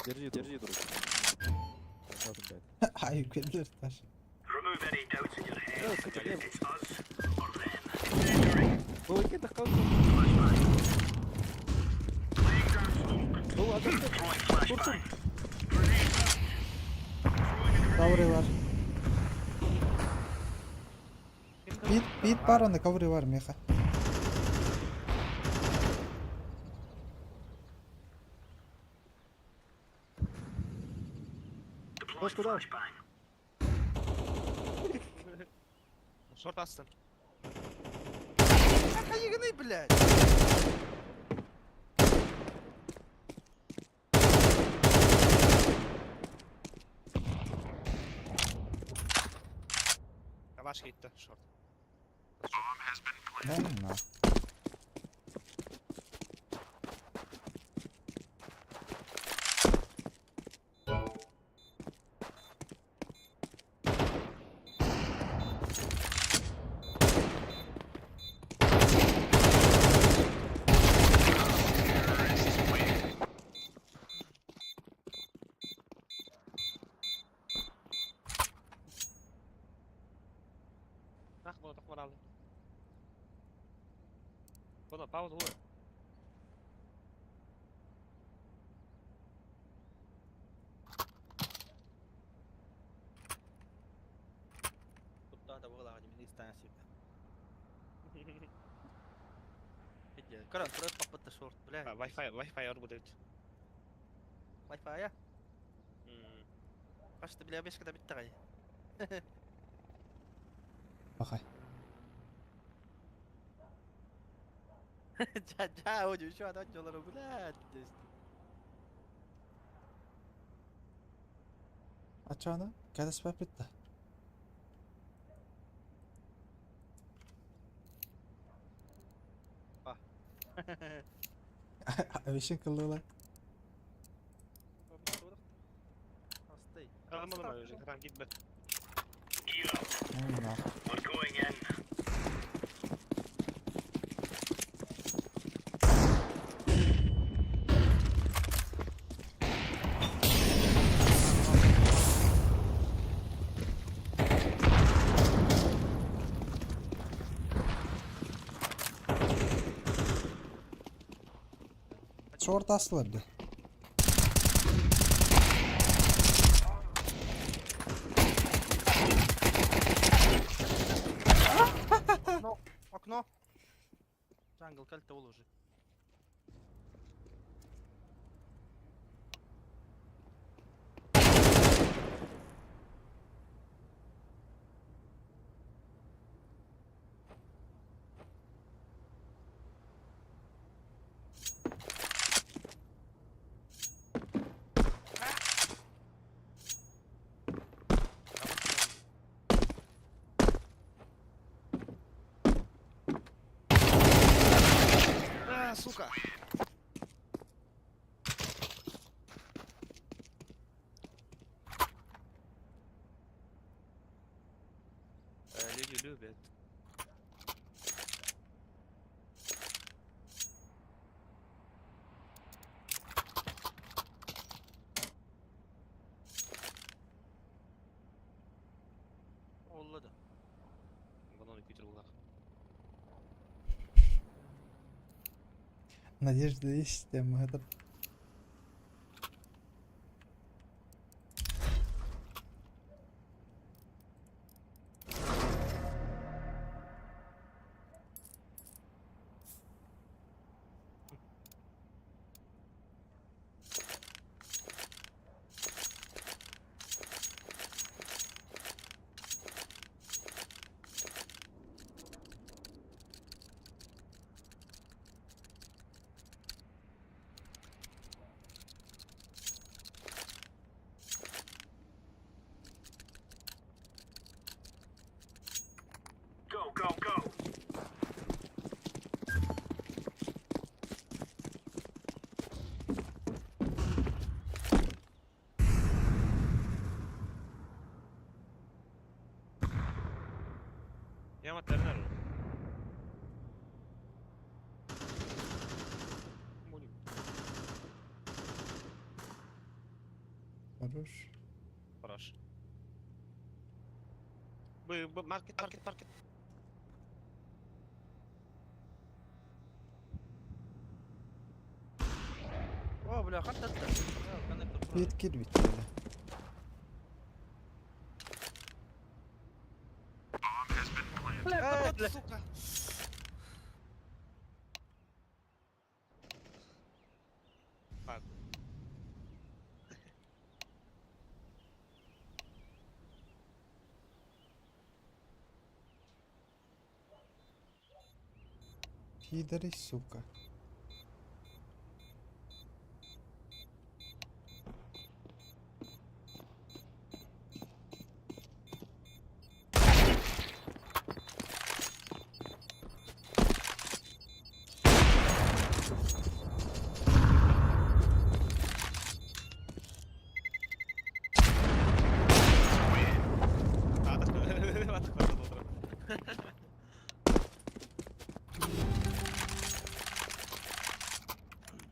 Держи, держи, друг. Вот он, блядь. Айып келдер таш. Remove any doubts in your head. Э, сука, бля. It's us or them. Incendiary. Бұл екен таққан. Flashbang. Laying down smoke. Бұл адам. Throwing flashbang. Grenade out. Throwing a grenade. Каври бар. Бит, бит бар аны каври бар меха. Deploying Флешку дал. flashbang. Шорт астын. Хайыгыны, блядь. Калаш кетті, шорт. Да ну нах. Ах, була тохмаралы. Була пауза була. Куттаата буолаҕа дии, мин истээн сиэппэ. Көрөн турар паппытта шорт, бля. Wi-Fi, Wi-Fi орбут эбит. Wi-Fi-а? Хашты, бля, бешкада биттэҕэй. Бахай. Жа, жа, о, еще одна дьолоро, бля. Ачана, кәләспәп битте. Вишен кыллыла. Алмадым ben gitme. Ну нах. Шорт астылар. Окно, окно. Джангл, кальта ол уже. А, сука. Люди любят. Оллады. Бананы күтер булар. Надежда есть, тема это. Go, go, go. Я матернер. Хорош. Хорош. Маркет, маркет, маркет. О, бля, хатта. Бит кир бит. Бля, бля, сука. Фак. Пидоры, сука.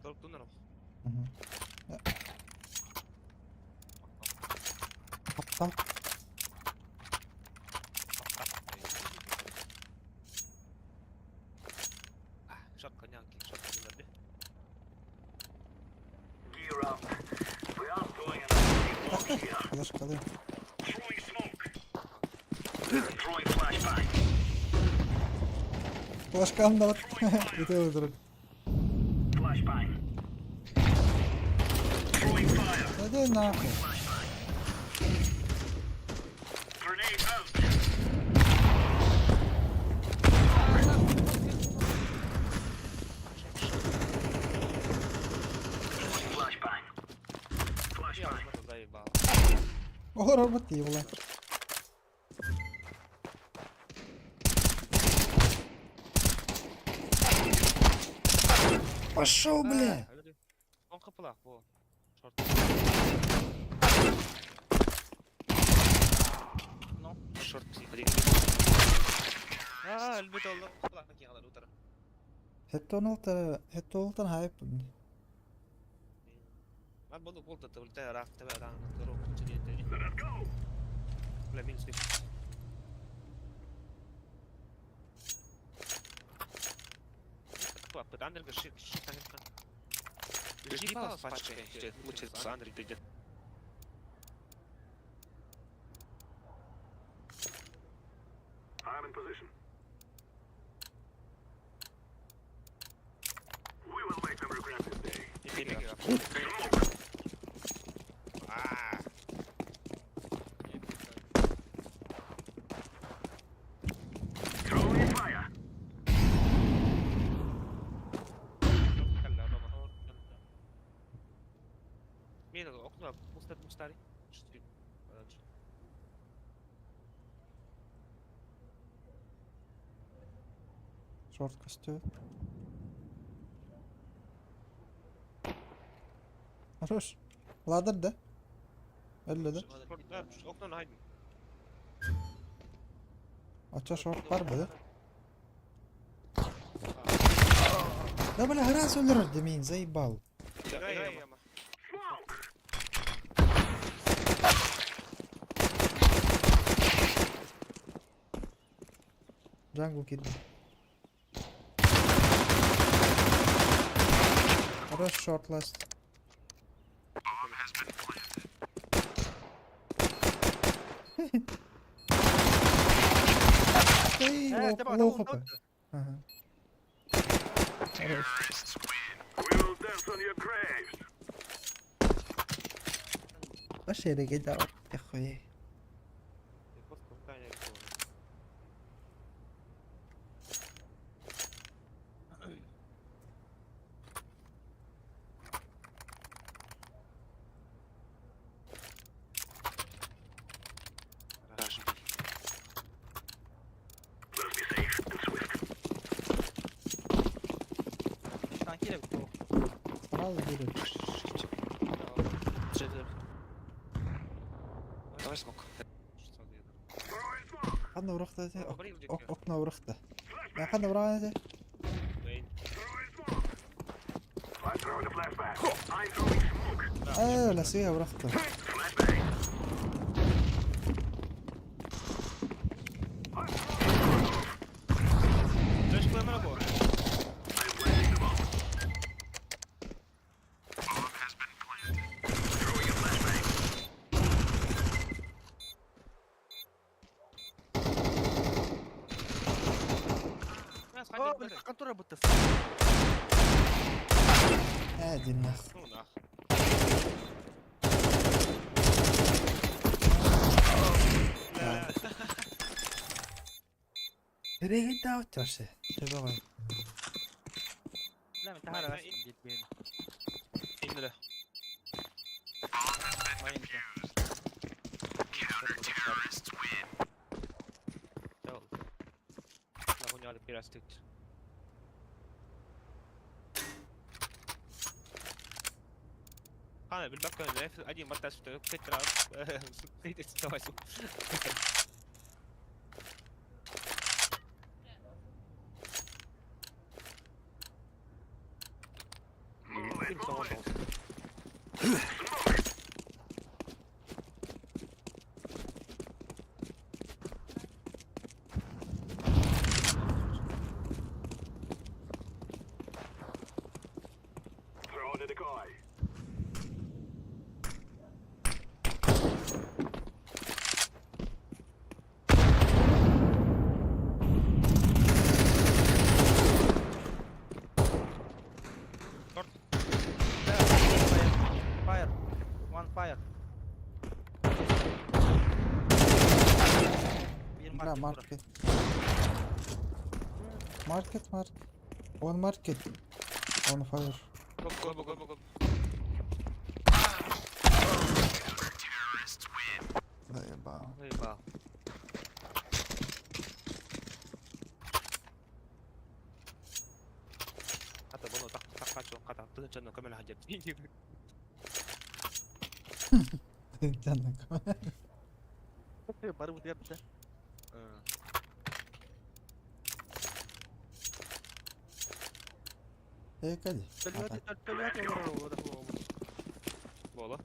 Торуктунар. Aptal. Shotgun shotgun Флешка, да. Флешка андалат. Ите өлдүрүп. Иди нахуй. Заебал. Олор бит була. Пошел, бля. Он капылах, бу. Шорт. Ну. Шорт психо. Аа, өлбүт олло. Капылах кигалар утара. Хетто хетто олтан хайп. Мар болду болду тыбылта рак тебе ран көрө чигете. Бля минус. Жди паузу, пачка, лучше с Андрей дойдет. Мин окна пустат мустари. Шорт костюм. Хорош. Ладыр да. Öyle да. Окна найдем. Ача шорт бар бу да. Да бля, раз өлөрөр демейин, заебал. Jungle кидди. Хорош шорт last. Эй, лоу хп. Ага. Хорош. Вообще регеда, охуей. Сразу берет. Давай смок. Ханна урахта те. Окна урахта. Я ханна урахта те. Э, ласия урахта. Контора будто. Иди нах. Ну нах. Регеда отёрсе. Тебе لا من تعال بس جيت بين Инде. ما ينفع. La хуйня пирастит. Хана, билбакка, один матас, кытра, давай. 19. Fire. One fire. Bir Бля, market. маркет. Маркет, маркет. Он маркет. Он fire. Go go go go go. Заебал. Заебал. Хата бону так так качу ката тыгынчаны көмөл хажап. Тынчаны Бары бу yaptı. Экали. Төлөтө төлөтө Бола.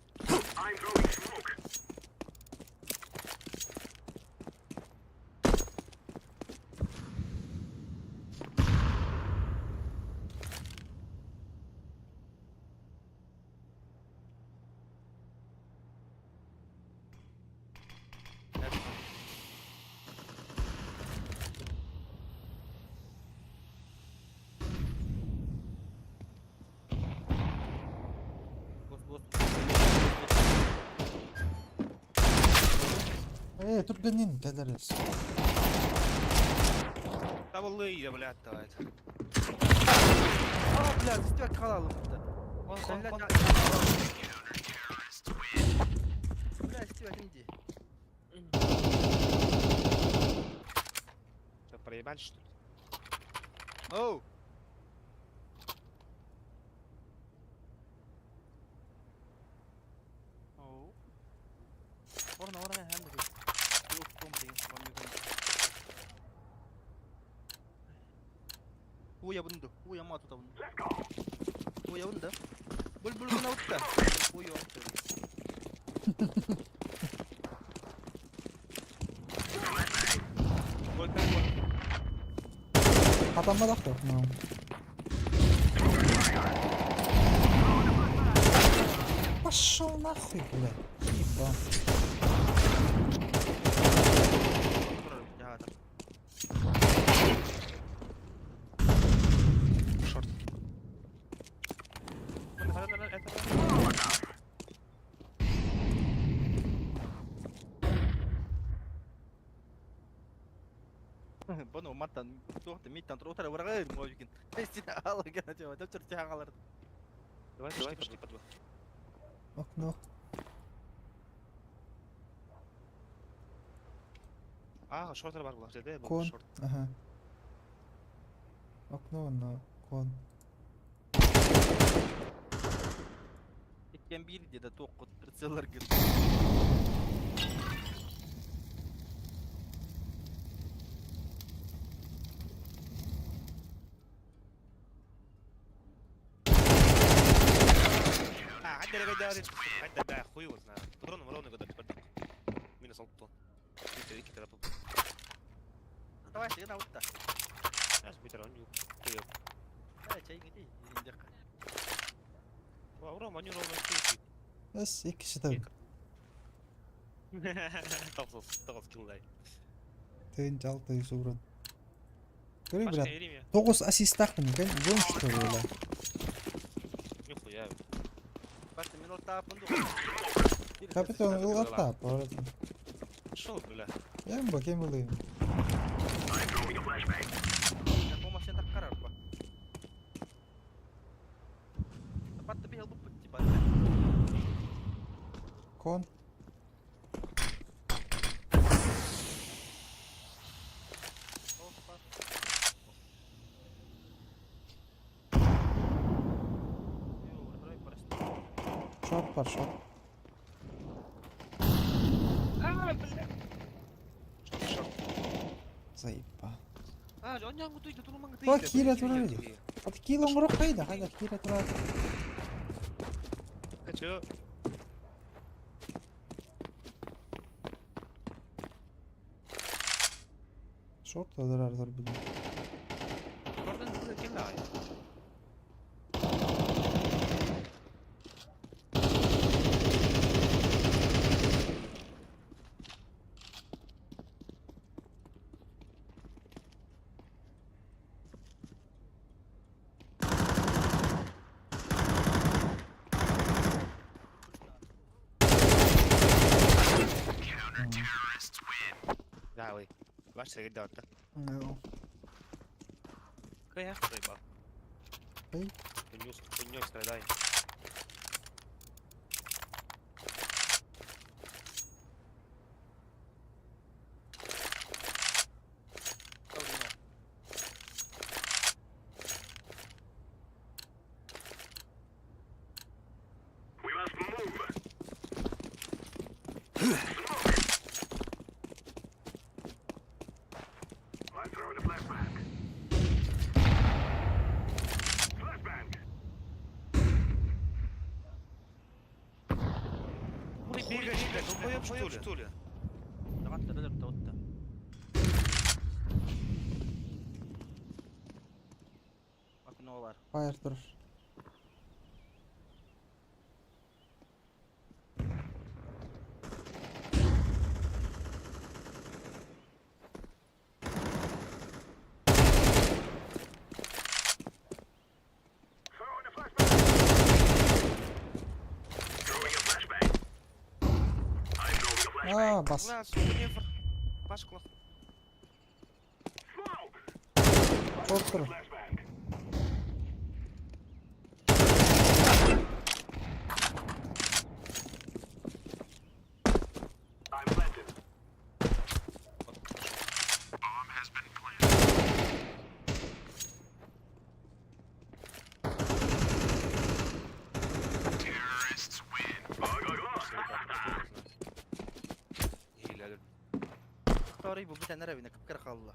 Bos bos. Э, турганин, кадарес. Табылы блядь, давай. Aa бля, üstüne kalalım burada. Кон кон кон. Бля, üstüne şimdi. Что, проебали, что ли? Oh. Oh. Orna orna hem de. Yok tom değil. Уя бунду. Уя мату та бунду. Уя бунду. Бул бул буна утта. Уя утта. Гол гол. Адамда да ну. Пошел нахуй, блядь. Ебал. Шорт. Это Бұны маттан тоқты миттан тұрып отыра барға едім ғой екен. Сен ала гана жауап деп жүр қалар. Давай, давай, пошли под два. Окно. А, шортер бар был, жерде был Кон. шорт. Ага. Окно на кон. Иккен bir деді тоқ прицеллар кір. А, عندنا قداري عندنا بقى خوي وزنا درون مرون قدر تبدق مين صوته انت كده Давай, сен аутта. Аз битер он хуй. Да, чай гиди. Индек. Ура, маню рома Эс, икки шытап. Тоғыз, тоғыз киллай. Тыын жалты сурат. Көрей, Башка брат. ереме. Тоғыз ассистақпын екен. Гон что ли, бля. Нихуя. Басты мен ол тапынды. Капитан ылғатта, брат. Шо, бля. Я бакем булыйм. Болмаса сен қарар ба. Батты бей алып бітті батты. Кон. Шорт бар, шорт. А, бля. Шорт. Заебал. А, он яңгы туйды, турмаңы О, кире турар иди. Ат кило мұрық қайда? Қайда кире тұрады? Чё? Шорт өлөрөр көрбүтүм. Шортан ким даҕай? Даҕай. Ваш сиргэ даҕатта. Кыйах заебал. Эй. Хуйню, хуйней страдаем. Хули бегаешь, блядь, долбоёб, что ли? Что ли? Даҕаттар өлөрдө отта. Окно бар. Fire турар. Аа, бас. Бля, сука, нефр. Паш класс. Шорт турар. Sorry, bu bir tane revine kıpkara kaldı.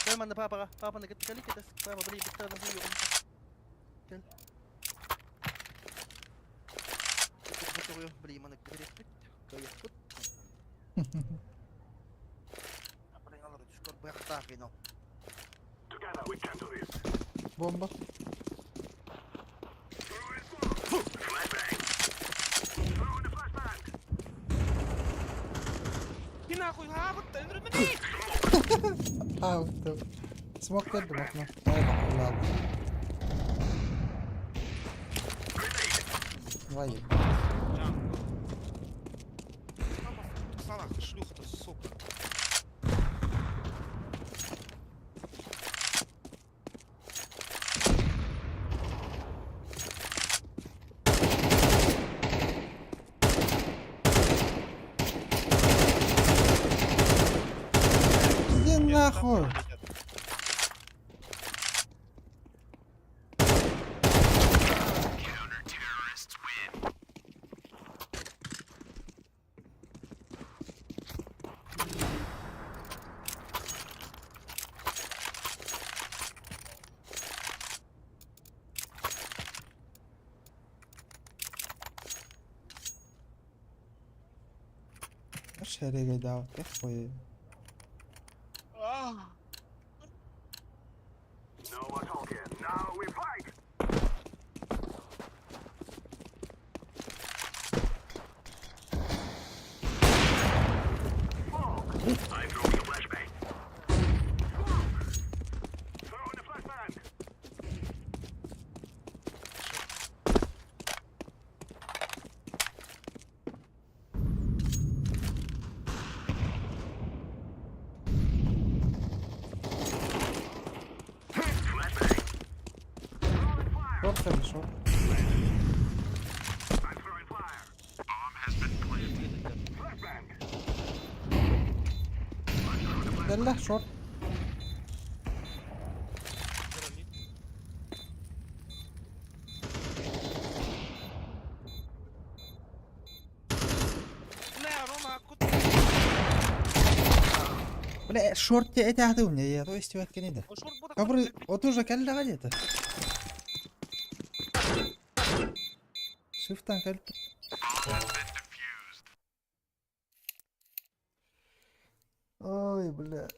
Gel bana papa, papa ne gitti gel gitti. Papa burayı bir tane bu yok. Gel. Burayı bana gitti. Gel yakut. Бомба. Ты нахуй, а, вот ты, Аа, вот. Смок кэллим окно. Ай, ладно. Вай. Салах, шлюха-то, сука. Иди нахуй. Шереге даут хуй. Шорт кэллэ, шорт. Кэллэ, шорт. Бля, Рома, а куда? Бля, шорт это у меня, я то есть ваткин иде. Шорт Кабыр, вот уже кэллэ где-то. Шифтан кэлбит. Ой, бля.